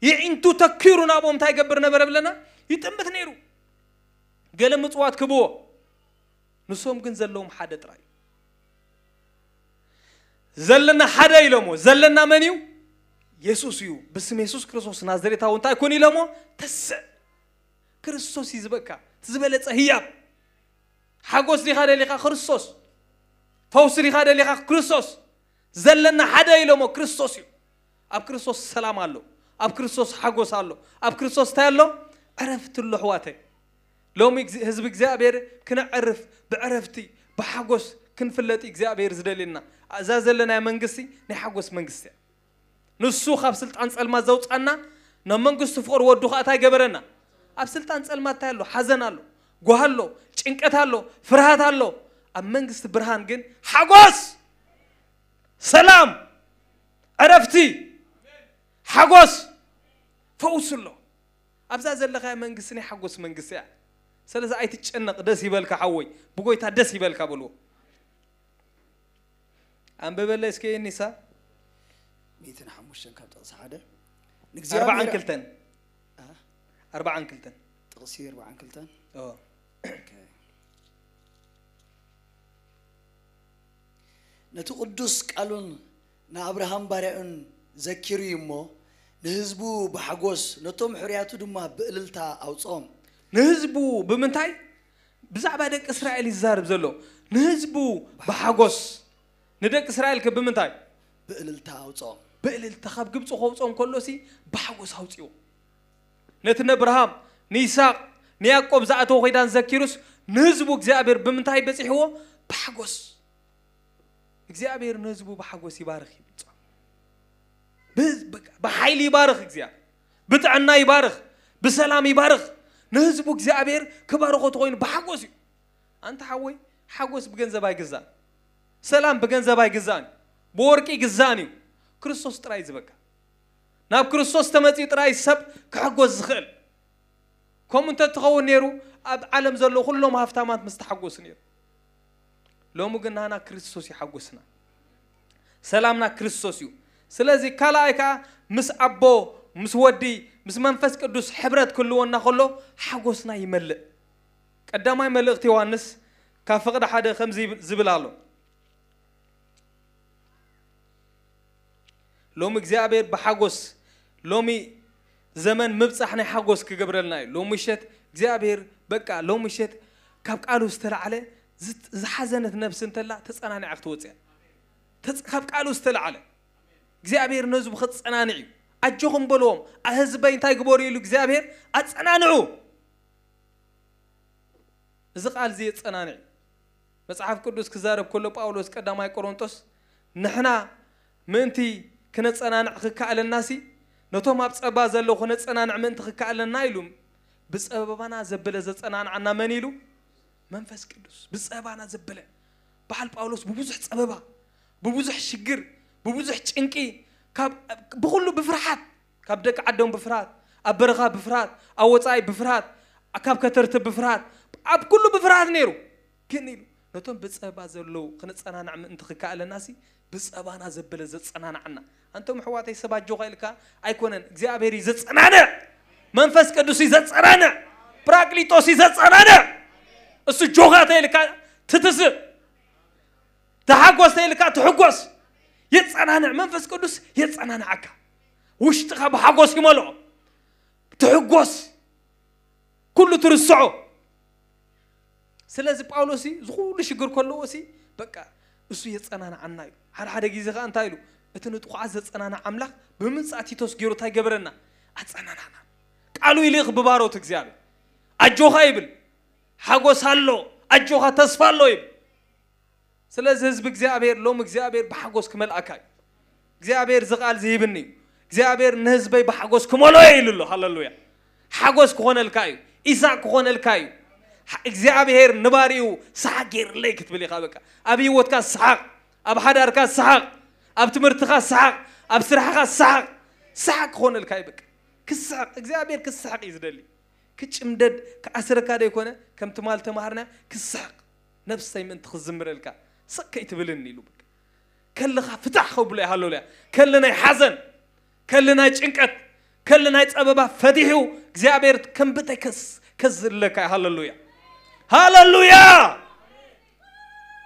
የዒንቱ ተኪሩ ናብኦም እንታይ ይገብር ነበረ ብለና? ይጥምት ነይሩ። ገለ ምፅዋት ክብዎ ንሶም ግን ዘለዎም ሓደ ጥራይ እዩ። ዘለና ሓደ ኢሎሞ ዘለና መን እዩ? የሱስ እዩ። ብስም የሱስ ክርስቶስ ናዝሬታዊ እንታይ ኩን ኢሎሞ? ተስእ። ክርስቶስ እዩ ዝበካ እቲ ዝበለፀ ህያብ። ሓጎስ ዲኻ ደሊኻ? ክርስቶስ። ፈውሲ ዲኻ ደሊኻ? ክርስቶስ። ዘለና ሓደ ኢሎሞ ክርስቶስ እዩ። ኣብ ክርስቶስ ሰላም ኣሎ። ኣብ ክርስቶስ ሓጎስ ኣሎ። ኣብ ክርስቶስ እንታይ ኣሎ? ዕረፍቲ ኣሎ ኣሕዋተይ። ሎሚ ህዝቢ እግዚኣብሔር ክነዕርፍ ብዕረፍቲ ብሓጎስ ክንፍለጥ እግዚኣብሔር ዝደልየና። እዛ ዘለናያ መንግስቲ ናይ ሓጎስ መንግስቲ እያ። ንሱ ካብ ስልጣን ጸልማት ዘውፃና ናብ መንግስቲ ፍቕሪ ወዱ ከዓ እንታይ ገበረና? ኣብ ስልጣን ጸልማት እንታይ ኣሎ? ሓዘን ኣሎ፣ ጓህ ኣሎ፣ ጭንቀት ኣሎ፣ ፍርሃት ኣሎ። ኣብ መንግስቲ ብርሃን ግን ሓጎስ፣ ሰላም፣ ዕረፍቲ፣ ሓጎስ፣ ፈውስ ኣሎ። ኣብዛ ዘለኻያ መንግስቲ ናይ ሓጎስ መንግስቲ እያ። ስለዚ ኣይትጨነቕ፣ ደስ ይበልካ ሓወይ፣ ብጎይታ ደስ ይበልካ በልዎ። ኣንብበለይ እስከ ኒሳ። ሚእትን ሓሙሽተን ካብ ጥቕሲ ሓደ ኣርባዓን ክልተን ኣርባዓን ክልተን ጥቕሲ ኣርባዓን ክልተን ኦ። ነቲ ቅዱስ ቃሉን ንኣብርሃም ባርያኡን ዘኪሩ እዩ እሞ ንህዝቡ ብሓጎስ ነቶም ሕርያቱ ድማ ብእልልታ ኣውፅኦም። ንህዝቡ ብምንታይ? ብዛዕባ ደቂ እስራኤል ይዛርብ ዘሎ። ንህዝቡ ብሓጎስ ንደቂ እስራኤል ከ ብምንታይ? ብእልልታ ኣውፅኦም። ብእልልታ ካብ ግብፂ ከውፅኦም ከሎሲ ብሓጎስ ኣውፅዎ። ነቲ ነብርሃም ንይስሐቅ ንያዕቆብ ዝኣተወ ኪዳን ዘኪሩስ ንህዝቡ እግዚኣብሔር ብምንታይ በፂሕዎ? ብሓጎስ። እግዚኣብሔር ንህዝቡ ብሓጎስ ይባርኽ ይብል። ብሓይሊ ይባርኽ እግዚኣብሔር፣ ብጥዕና ይባርኽ፣ ብሰላም ይባርኽ። ንህዝቡ እግዚኣብሔር ክባርኾ ተኾይኑ ብሓጎስ እዩ። ኣንታ ሓወይ፣ ሓጎስ ብገንዘብ ኣይግዛእን። ሰላም ብገንዘብ ኣይግዛእን እዩ። ብወርቂ ይግዛእን እዩ። ክርስቶስ ጥራይ ዝበካ። ናብ ክርስቶስ ተመፂኡ ጥራይ ሰብ ክሕጎስ ዝኽእል። ከምኡ እንተትኸውን ነይሩ ኣብ ዓለም ዘለዉ ኩሎም ሃፍታማት ምስ ተሓጎሱ ነይሩ። ሎሚ ግን ናና ክርስቶስ ይሓጎስና። ሰላምና ክርስቶስ እዩ። ስለዚ ካልኣይ ከዓ ምስ ኣቦ ምስ ወዲ ምስ መንፈስ ቅዱስ ሕብረት ክህልወና ከሎ ሓጎስና ይመልእ። ቀዳማይ መልእኽቲ ዮሃንስ ካብ ፍቕዲ ሓደ ከምዚ ይብል- ዝብል ኣሎ። ሎሚ እግዚኣብሔር ብሓጎስ፣ ሎሚ ዘመን ምብጻሕ ናይ ሓጎስ ክገብረልና እዩ። ሎሚ ምሸት እግዚኣብሔር በቃ ሎሚ ምሸት ካብ ቃሉ ዝተላዕለ ዝት- ዝሓዘነት ነብሲ እንተላ ተጸናኒዓ ክትወጽእ እያ። ተጽ- ካብ ቃሉ ዝተላዕለ እግዚኣብሔር ነዚ ብኸጸናንዕ እዩ። ኣጆኹም በልዎም፣ ኣህዝበይ እንታይ ግበሩ ኢሉ እግዚኣብሔር ኣጸናንዑ። እዚ ቃል እዚ የጸናንዕ እዩ። መጽሓፍ ቅዱስ ክዛረብ ከሎ ጳውሎስ ቀዳማይ ቆሮንጦስ ንሕና ምእንቲ ክነጸናንዕ ክከኣለናሲ ነቶም ኣብ ጸባ ዘለዉ ክነጸናንዕ ምእንቲ ክከኣለና ኢሉ ብጸበባና ዘበለ ዘጸናንዓና መን ኢሉ? መንፈስ ቅዱስ ብጸበባና ዘበለ። በዓል ጳውሎስ ብብዙሕ ጸበባ፣ ብብዙሕ ሽግር፣ ብብዙሕ ጭንቂ፣ ካብ ብኹሉ ብፍርሓት፣ ካብ ደቂ ዓዶም ብፍርሃት፣ ኣብ በረኻ ብፍርሃት፣ ኣብ ወጻኢ ብፍርሃት፣ ካብ ከተርቲ ብፍርሃት፣ ኣብ ኩሉ ብፍርሃት ነይሩ። ግን ኢሉ ነቶም ብጸባ ዘለዉ ክነጸናንዕ ምእንቲ ክከኣለናሲ ብጸባና ዘበለ ዘጸናንዓና። ኣንቶም ኣሕዋተይ ሰብ ኣጆኻ ኢልካ ኣይኮነን፣ እግዚኣብሔር እዩ ዘጸናንዕ። መንፈስ ቅዱስ እዩ ዘጸናንዕ። ፕራቅሊጦስ እዩ ዘጸናንዕ። እሱ ጆኻ ተይልካ ትትስእ፣ ተሓጎስ ተይልካ ትሕጎስ። የጸናንዕ፣ መንፈስ ቅዱስ የጸናንዓካ። ውሽጥኻ ብሓጎስ ይመልኦ። ትሕጎስ፣ ኩሉ ትርስዖ። ስለዚ ጳውሎስ እዚ ኩሉ ሽግር ከለዎ ሲ በቃ እሱ የጸናንዓና እዩ። ሓደ ሓደ ግዜ ከኣ እንታይ ኢሉ? እቲ ንጥቑዓት ዘጸናንዕ ኣምላኽ ብምምጻእ ቲቶስ ገይሩ እንታይ ገበረና? ኣጸናናዕና። ቃሉ ይልእኽ ብባሮት እግዚኣብሔር። ኣጆኻ ይብል። ሓጎስ ኣሎ፣ ኣጆኻ ተስፋ ኣሎ ይብል። ስለዚ ህዝቢ እግዚኣብሔር ሎም እግዚኣብሔር ብሓጎስ ክመልኣካ እዩ። እግዚኣብሔር እዚ ቃል ዝሂብኒ እዩ። እግዚኣብሔር ንህዝበይ ብሓጎስ ክመሎ እየ ኢሉ ኣሎ። ሃለሉያ። ሓጎስ ክኾነልካ እዩ። ኢሳቅ ክኾነልካ እዩ። እግዚኣብሔር ንባሪኡ ሰሓቅ ገይርለይ ክትብል ኢኻ። በቃ ኣብ ህይወትካ ሰሓቅ፣ ኣብ ሓዳርካ ሰሓቅ፣ ኣብ ትምህርትኻ ሰሓቅ፣ ኣብ ስራሕኻ ሰሓቅ። ሰሓቅ ክኾነልካ እዩ። በቃ ክስሕቅ፣ እግዚኣብሔር ክስሕቅ እዩ ዝደሊ። ክጭምደድ ክኣስረካ ደይኮነ፣ ከም ትማል ተማሃርና ክስሕቅ፣ ነፍሰይ ምእንቲ ክዝምረልካ ስቅ ከይትብልኒ ኢሉ። በቃ ከለኻ ፍታሕ ከብሎ እዩ። ሃለሉያ። ከለ ናይ ሓዘን፣ ከለ ናይ ጭንቀት፣ ከለ ናይ ጸበባ ፈቲሑ እግዚኣብሔር ከም ብተይ ከስ- ከዝለካ እዩ። ሃለሉያ። ሃለሉያ።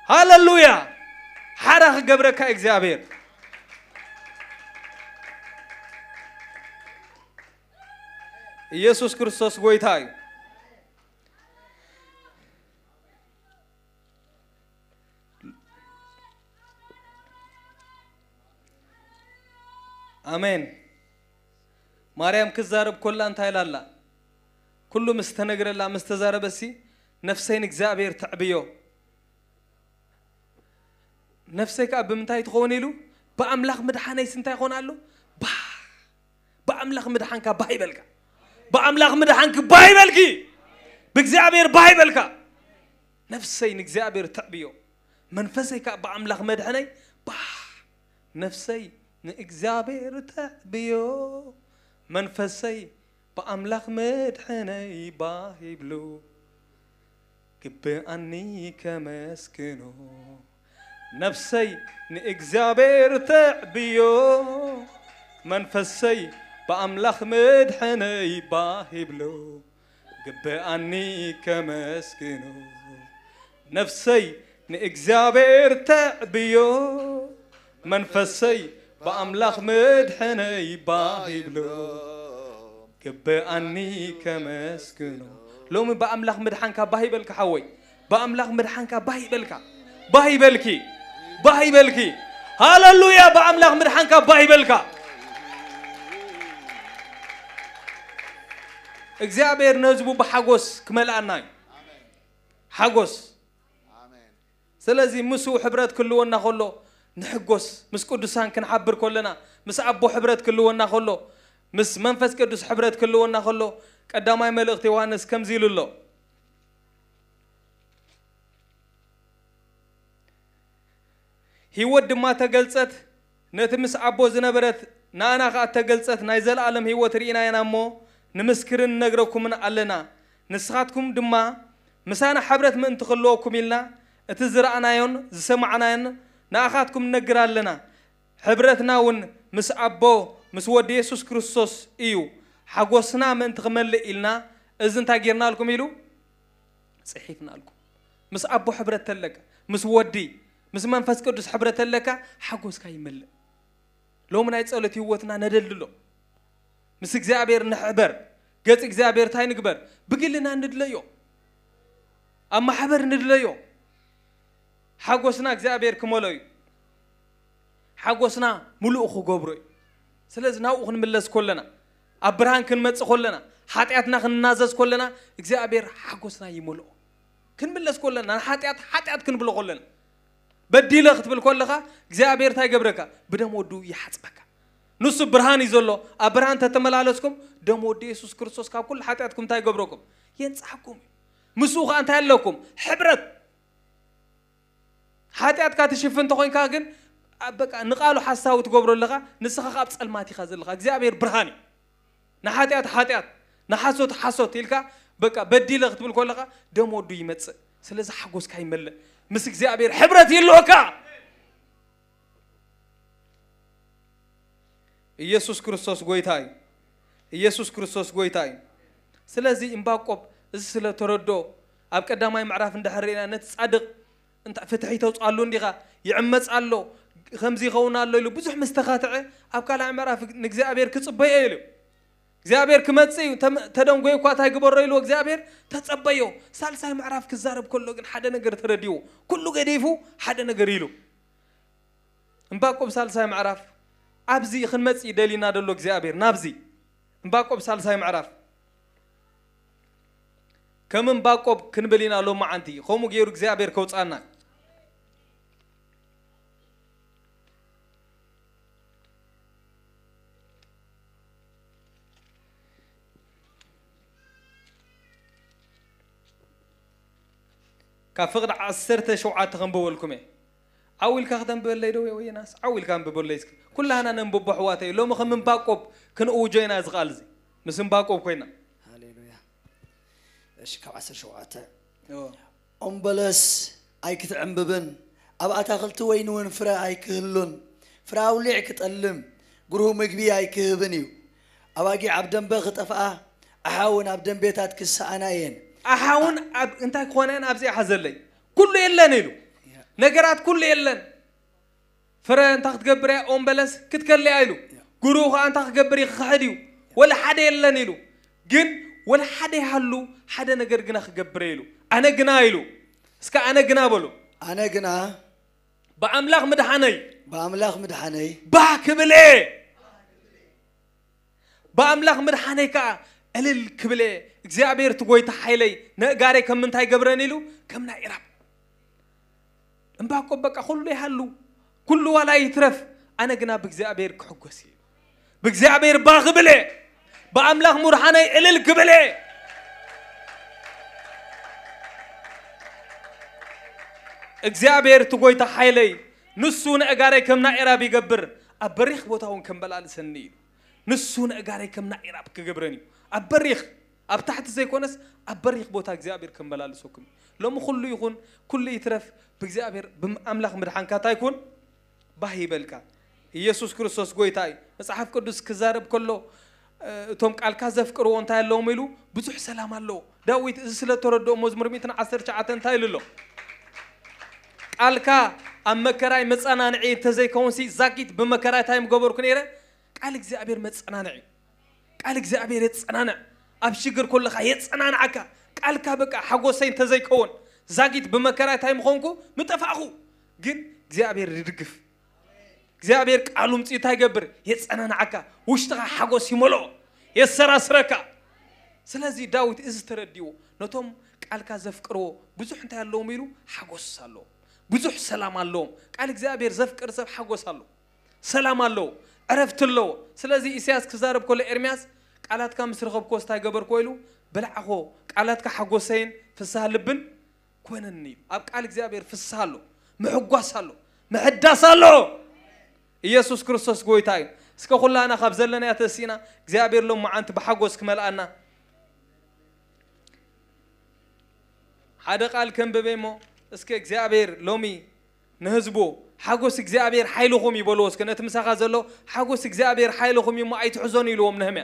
ሃለሉያ። ሓራ ክገብረካ እዩ እግዚኣብሔር። ኢየሱስ ክርስቶስ ጎይታ እዩ። ኣሜን። ማርያም ክዛረብ ኮላ እንታይ ኢላ ኣላ? ኩሉ ምስ ተነግረላ ምስ ተዛረበሲ ነፍሰይ ንእግዚኣብሔር ተዕብዮ። ነፍሰይ ከኣ ብምንታይ ትኸውን ኢሉ? ብኣምላኽ ምድሓነይስ እንታይ ይኾን ኣሎ? ባህ! ብኣምላኽ ምድሓንካ ባህ ይበልካ። ብኣምላኽ ምድሓንኪ ባህ ይበልኪ። ብእግዚኣብሔር ባህ ይበልካ። ነፍሰይ ንእግዚኣብሔር ተዕብዮ፣ መንፈሰይ ከኣ ብኣምላኽ መድሕነይ ባህ። ነፍሰይ ንእግዚኣብሔር ተዕብዮ፣ መንፈሰይ ብኣምላኽ መድሕነይ ባህ ይብሉ። ግብኣኒ ከመስግኖ። ነፍሰይ ንእግዚኣብሔር ተዕብዮ፣ መንፈሰይ ብኣምላኽ መድሕነይ ባህ ይብሎ። ግብኣኒ ከመስግኖ። ነፍሰይ ንእግዚኣብሔር ተዕብዮ፣ መንፈሰይ ብኣምላኽ መድሕነይ ባህ ይብሎ። ግብኣኒ ከመስግኖ። ሎሚ ብኣምላኽ ምድሓንካ ባህ ይበልካ ሓወይ። ብኣምላኽ ምድሓንካ ባህ ይበልካ። ባህ ይበልኪ። ባህ ይበልኪ። ሃለሉያ። ብኣምላኽ ምድሓንካ ባህ ይበልካ። እግዚኣብሔር ነህዝቡ ብሓጎስ ክመልኣና እዩ። ሓጎስ። ስለዚ ምስኡ ሕብረት ክልወና ከሎ ንሕጎስ። ምስ ቅዱሳን ክንሓብር ከለና፣ ምስ ኣቦ ሕብረት ክልወና ከሎ፣ ምስ መንፈስ ቅዱስ ሕብረት ክልወና ከሎ፣ ቀዳማይ መልእኽቲ ዮሃንስ ከምዚ ኢሉ ኣሎ። ህይወት ድማ ተገልጸት፣ ነቲ ምስ ኣቦ ዝነበረት ንኣና ኸኣ እተገልጸት ናይ ዘለኣለም ህይወት ርኢናያ እሞ ንምስክርን ንነግረኩምን ኣለና። ንስኻትኩም ድማ ምሳና ሕብረት ምእንቲ ክህልወኩም ኢልና እቲ ዝረኣናዮን ዝሰማዕናዮን ንኣኻትኩም ንነግር ኣለና። ሕብረትና እውን ምስ ኣቦ ምስ ወዲ የሱስ ክርስቶስ እዩ። ሓጎስና ምእንቲ ክመልእ ኢልና፣ እዚ እንታይ ጌርናልኩም ኢሉ? ጽሒፍናልኩም። ምስ ኣቦ ሕብረት ተለካ፣ ምስ ወዲ፣ ምስ መንፈስ ቅዱስ ሕብረት ተለካ፣ ሓጎስካ ይመልእ። ሎም ናይ ጸሎት ህይወትና ነደልድሎ። ምስ እግዚኣብሔር ንሕበር። ገጽ እግዚኣብሔር እንታይ ንግበር? ብግልና ንድለዮ። ኣብ ማሕበር ንድለዮ። ሓጎስና እግዚኣብሔር ክመሎ እዩ። ሓጎስና ምሉእ ክገብሮ እዩ። ስለዚ ናብኡ ክንምለስ ከለና፣ ኣብ ብርሃን ክንመጽእ ከለና፣ ሓጢኣትና ክንናዘዝ ከለና፣ እግዚኣብሔር ሓጎስና ይመልኦ። ክንምለስ ከለና፣ ንሓጢኣት ሓጢኣት ክንብሎ ከለና፣ በዲለ ክትብል ከለኻ፣ እግዚኣብሔር እንታይ ይገብረካ? ብደም ወዱ ይሓጽበካ። ንሱ ብርሃን እዩ ዘሎ። ኣብ ብርሃን ተተመላለስኩም፣ ደም ወዱ የሱስ ክርስቶስ ካብ ኩሉ ሓጢኣትኩም እንታይ ይገብረኩም? የንጽሓኩም እዩ። ምስኡ ኸኣ እንታይ ኣለኩም? ሕብረት። ሓጢኣትካ ትሽፍን እንተኾይንካ ግን፣ ኣ-፣ በቃ ንቓሉ ሓሳዊ ትገብሮ ኣለኻ፣ ንስኻ ኸኣ ኣብ ጸልማት ኢኻ ዘለኻ። እግዚኣብሔር ብርሃን እዩ። ንሓጢኣት ሓጢኣት፣ ንሓሶት ሓሶት ኢልካ፣ በቃ በዲለ ክትብል ከለኻ፣ ደም ወዱ ይመጽእ። ስለዚ ሓጎስካ ይመልእ። ምስ እግዚኣብሔር ሕብረት ይህልወካ። ኢየሱስ ክርስቶስ ጎይታ እዩ። ኢየሱስ ክርስቶስ ጎይታ እዩ። ስለዚ እምባቆብ እዚ ስለ ተረድኦ፣ ኣብ ቀዳማይ ምዕራፍ እንድሕር ርኢና፣ ነቲ ጻድቕ እንታ ፍትሒ ተውጽኣሉ እንዲኻ፣ ይዕመጽ ኣሎ፣ ከምዚ ይኸውን ኣሎ ኢሉ ብዙሕ ምስ ተኻትዐ፣ ኣብ ካልኣይ ምዕራፍ ንእግዚኣብሔር ክጽበዮ ኢሉ። እግዚኣብሔር ክመጽእ እዩ፣ ተም-፣ ተደንጎዩ እኳ እንታይ ግበሮ ኢልዎ እግዚኣብሔር፣ ተጸበዮ። ሳልሳይ ምዕራፍ ክዛረብ ከሎ ግን ሓደ ነገር ተረዲዎ። ኩሉ ገዲፉ ሓደ ነገር ኢሉ። እምባቆብ ሳልሳይ ምዕራፍ፣ ኣብዚ ክንመጽእ ደሊና ደሎ እግዚኣብሔር፣ ናብዚ። እምባቆብ ሳልሳይ ምዕራፍ። ከም እምባቆብ ክንብል ኢና ሎማዓንቲ፣ ከምኡ ገይሩ እግዚኣብሔር ከውጻና። ካብ ፍቕዲ ዓሰርተ ሸውዓተ ከንብበልኩም እየ። ዓው ኢልካ ክተንብበለይ ዶ ወየናስ? ዓው ኢልካ ኣንብበለይ እስኪ። ኩላህና ነንብቦ ኣሕዋተይ። ሎሚ ከም እምባቆብ ክንእውጆ ኢና እዚ ቃል እዚ። ምስ እምባቆብ ኮይና። ሃሌሉያ። እሺ፣ ካብ ዓሰርተ ሸውዓተ። ኦ። ኦም በለስ ኣይክትዕምብብን፣ ኣብ ኣታኽልቲ ወይኒ እውን ፍረ ኣይክህሉን። ፍረ ኣውሊዕ ክጠልም፣ ግሩህ ምግቢ ኣይክህብን እዩ። ኣባጊዕ ኣብ ደንበ ክጠፍኣ፣ ኣሓውን ኣብ ደንቤታት ክሰኣና እየን። ኣሓውን ኣብ እንታይ ክኾና እየን? ኣብዚ ሓዘለይ። ኩሉ የለን ኢሉ። ነገራት ኩሉ የለን። ፍረ እንታይ ክትገብር እያ? ኦም በለስ ክትከል እያ ኢሉ። ግሩህ ኸኣ እንታይ ክገብር እዩ? ክኽሕድ እዩ። ወላ ሓደ የለን ኢሉ። ግን ወላ ሓደ ይሃሉ፣ ሓደ ነገር ግና ክገብር እየ ኢሉ። ኣነ ግና ኢሉ። እስከ ኣነ ግና በሉ። ኣነ ግና ብኣምላኽ ምድሓነይ ብኣምላኽ ምድሓነይ ባህ ክብል እየ። ብኣምላኽ ምድሓነይ ከኣ እልል ክብል እየ። እግዚኣብሔር እቲ ጐይታ ሓይለይ፣ ነእጋረይ ከም ምንታይ ገብረን ኢሉ፣ ከም ናይ ኢራብ። እምባቆም በቃ ኩሉ ይሃሉ፣ ኩሉ ዋላ ይትረፍ፣ ኣነ ግና ብእግዚኣብሔር ክሕጎስ እየ። ብእግዚኣብሔር ባህ ክብል እየ። ብኣምላኽ ምድሓነይ እልል ክብል እየ። እግዚኣብሔር እቲ ጐይታ ሓይለይ፣ ንሱ ነእጋረይ ከም ናይ ኢራብ ይገብር፣ ኣብ በሪኽ ቦታ እውን ከመላልሰኒ እዩ። ንሱ ነእጋረይ ከም ናይ ኢራብ ክገብረን እዩ። ኣብ በሪኽ፣ ኣብ ታሕቲ ዘይኮነስ፣ ኣብ በሪኽ ቦታ እግዚኣብሔር ከመላልሰኩም እዩ። ሎሚ ኩሉ ይኹን፣ ኩሉ ይትረፍ፣ ብእግዚኣብሔር፣ ብኣምላኽ ምድሓንካ እንታይ ይኩን? ባህ ይበልካ። ኢየሱስ ክርስቶስ ጐይታ እዩ። መጽሓፍ ቅዱስ ክዛረብ ከሎ፣ እ፣ እቶም ቃልካ ዘፍቅርዎ እንታይ ኣለዎም ኢሉ? ብዙሕ ሰላም ኣለዎ። ዳዊት እዚ ስለ ተረድኦ መዝሙር ሚእትን ዓሰርተ ትሽዓተን እንታይ ኢሉ ኣሎ? ቃልካ ኣብ መከራይ መጸናንዒ እንተዘይከውንሲ፣ ዛጊት ብመከራይ እንታይ ምገበርኩ ነይረ? ቃል እግዚኣብሔር መጸናንዒ እዩ። ቃል እግዚኣብሔር የጸናንዕ። ኣብ ሽግር ከለኻ የጸናንዓካ። ቃልካ በቃ ሓጎሰይ እንተዘይከውን፣ ዛጊት ብመከራ እንታይ ምኾንኩ? ምጠፋእኹ። ግን እግዚኣብሔር ይድግፍ። እግዚኣብሔር ቃሉ ምጽኡ እንታይ ይገብር? የጸናንዓካ። ውሽጥኻ ሓጎስ ይመልኦ። የሰራስረካ። ስለዚ ዳዊት እዚ ተረዲዎ። ነቶም ቃልካ ዘፍቅርዎ ብዙሕ እንታይ ኣለዎም ኢሉ? ሓጎስ ኣለዎም። ብዙሕ ሰላም ኣለዎም። ቃል እግዚኣብሔር ዘፍቅር ሰብ ሓጎስ ኣለዎ። ሰላም ኣለዎ። ዕረፍቲ ኣለዎ። ስለዚ ኢሳያስ ክዛረብ ከሎ ኤርምያስ፣ "ቃላትካ ምስ ረኸብኩዎስ እንታይ ገበርኩዎ?" ኢሉ፣ "በላዕኹዎ። ቃላትካ ሓጎሰይን ፍስሃ ልብን ኮነኒ" ኢሉ። ኣብ ቃል እግዚኣብሔር ፍስሃ ኣሎ፣ ምሕጓስ ኣሎ፣ ምሕዳስ ኣሎ። ኢየሱስ ክርስቶስ ጐይታ እዩ። እስከ ኩላና ካብ ዘለናዮ ተሲእና እግዚኣብሔር ሎማዓንቲ ብሓጎስ ክመልኣና። ሓደ ቃል ከንብበ እሞ፣ እስከ እግዚኣብሔር ሎሚ ንህዝቡ፣ "ሓጎስ እግዚኣብሔር ሓይልኹም" ይበልዎ እስከ። ነቲ ምሳኻ ዘሎ፣ "ሓጎስ እግዚኣብሔር ሓይልኹም እዩ እሞ ኣይትሕዘኑ" ኢልዎም ነህምያ።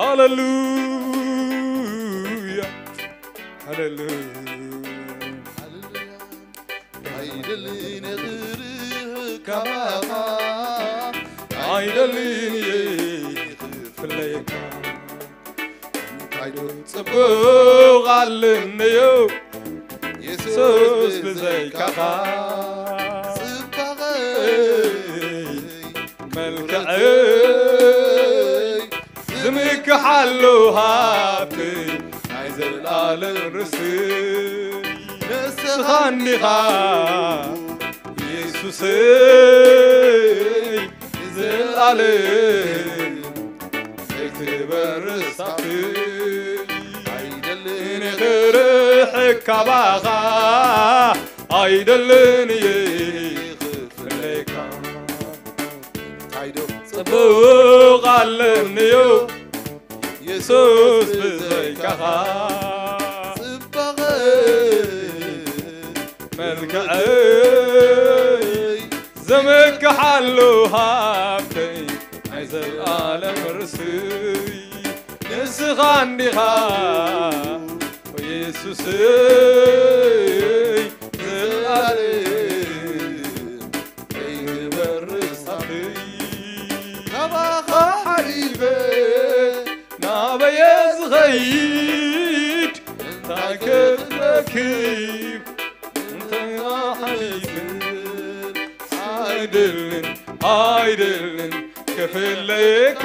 ሃሌሉያ፣ ሃሌሉያ። ኣይደልን እየ ክርሕቕ ካባኻ፣ ኣይደልን እየ ክፍለየካ። እንታይ ዶ ጽቡቕ ኣለኒዮ የሱስ ብዘይካኻ። ጽባቐይ መልክዐይ ዝምክሓሉ ሃብቲ ናይ ዘልኣለም ርስቲ ንስኻ እንዲኻ የሱሰይ። ዘልኣለም ዘይትበርስ ሃብቲ ኣይደልን ክርሕቕ ካባኻ ኣይደልን እየ ክፍለካ። እንታይ ዶ ጽቡቕ ኣለኒዮ የሱስ ብዘይካኻ። ጽባቐይ መልክዐይ ዘመክሓሉ ሃብተይ ናይ ዘልኣለም ርስይ ንስኻ እንዲኻ የሱሰይ። ዘልኣለም ዘይትበርስ ሃብተይ ካባኻ ሓሊፈ ናበየ ዝኸይድ እንታይ ክረክብ እንታይ ሓሊፍን ኣይደልን ኣይደልን ክፍለየካ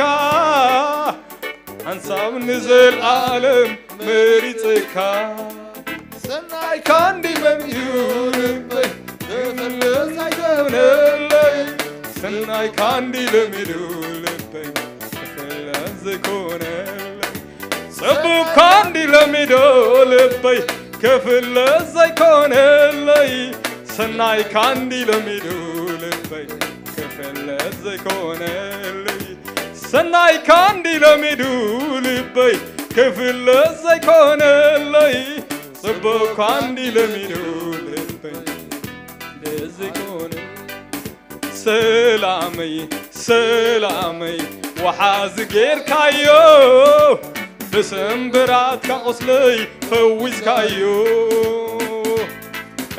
ሓንሳብ ንዘልኣለም መሪጽካ። ሰናይ ካንዲ ለሚዱ ልበይ ክፍለ ዘይኮነለይ ሰናይ ካንዲ ለሚዱ ልበይ ክፍለ ዘይኮነለይ ጽቡብ ካንዲ ለሚዶ ልበይ ክፍለ ዘይኮነለይ ሰናይ ካንዲ ለሚዱ ልበይ ክፍለ ዘይኮነለይ ሰናይ ካንዲ ለሚዱ ልበይ ክፍለ ዘይኮነለይ ጽቡብ ካንዲ ለሚዱ ልበይ ዘይኮነ ሰላመይ ሰላመይ ወሓዚ ጌርካዮ ብስምብራትካ ቁስለይ ፈዊስካዮ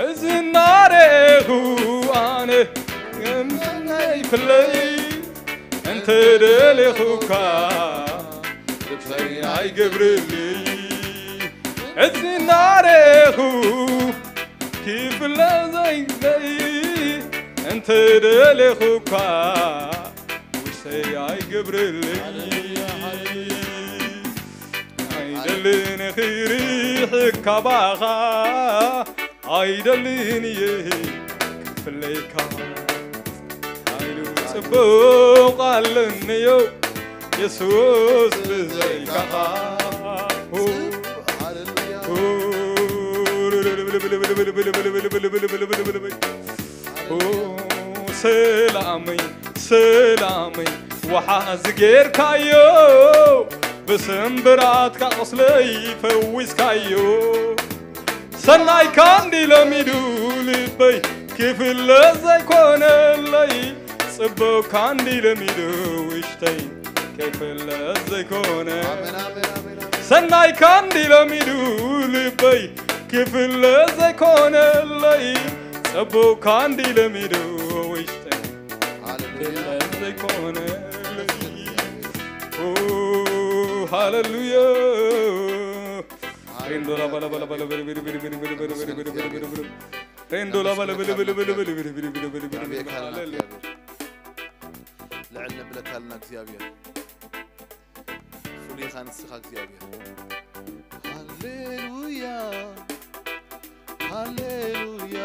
እዚ እናረእኹ ኣነ ገምነይ ፍለይ እንተ ደሌኹካ ዘይናይ ግብርልይ እዚ እናረኹ ክፍለ ዘይብለይ እንተ ደለኹ እኳ ውሰይ ኣይገብረለይ ኣይደልን ክሪሕ ካባኻ ኣይደልን እየ ክፍለይካ ሓይሉ ጽቡቕ ኣለንዮ የሱስ ብዘይካኻ ሰላመይ ሰላመይ ወሓዚ ጌርካዮ ብስምብራትካ ቁስለይ ፈዊስካዮ ሰናይ ካንዲ ለሚዱ ልበይ ክፍለ ዘይኮነለይ ጽቡቕ ካንዲ ለሚዱ ውሽተይ ክፍለ ዘይኮነ ሰናይ ካንዲ ለሚዱ ልበይ ክፍለ ዘይኮነለይ ጽቡቕ ካንዲ ለሚዱ ውሽጠይ ክፍለ ዘይኮነለይ ሃሌሉያ ሬንዶላ ባላ ባላ ባላ ሬንዶላ ባላ ልዕል ነብለካ ኣለና እግዚኣብሔር ፍሉይ ኢኻ ንስኻ እግዚኣብሔር ሃሌሉያ ሃሌሉያ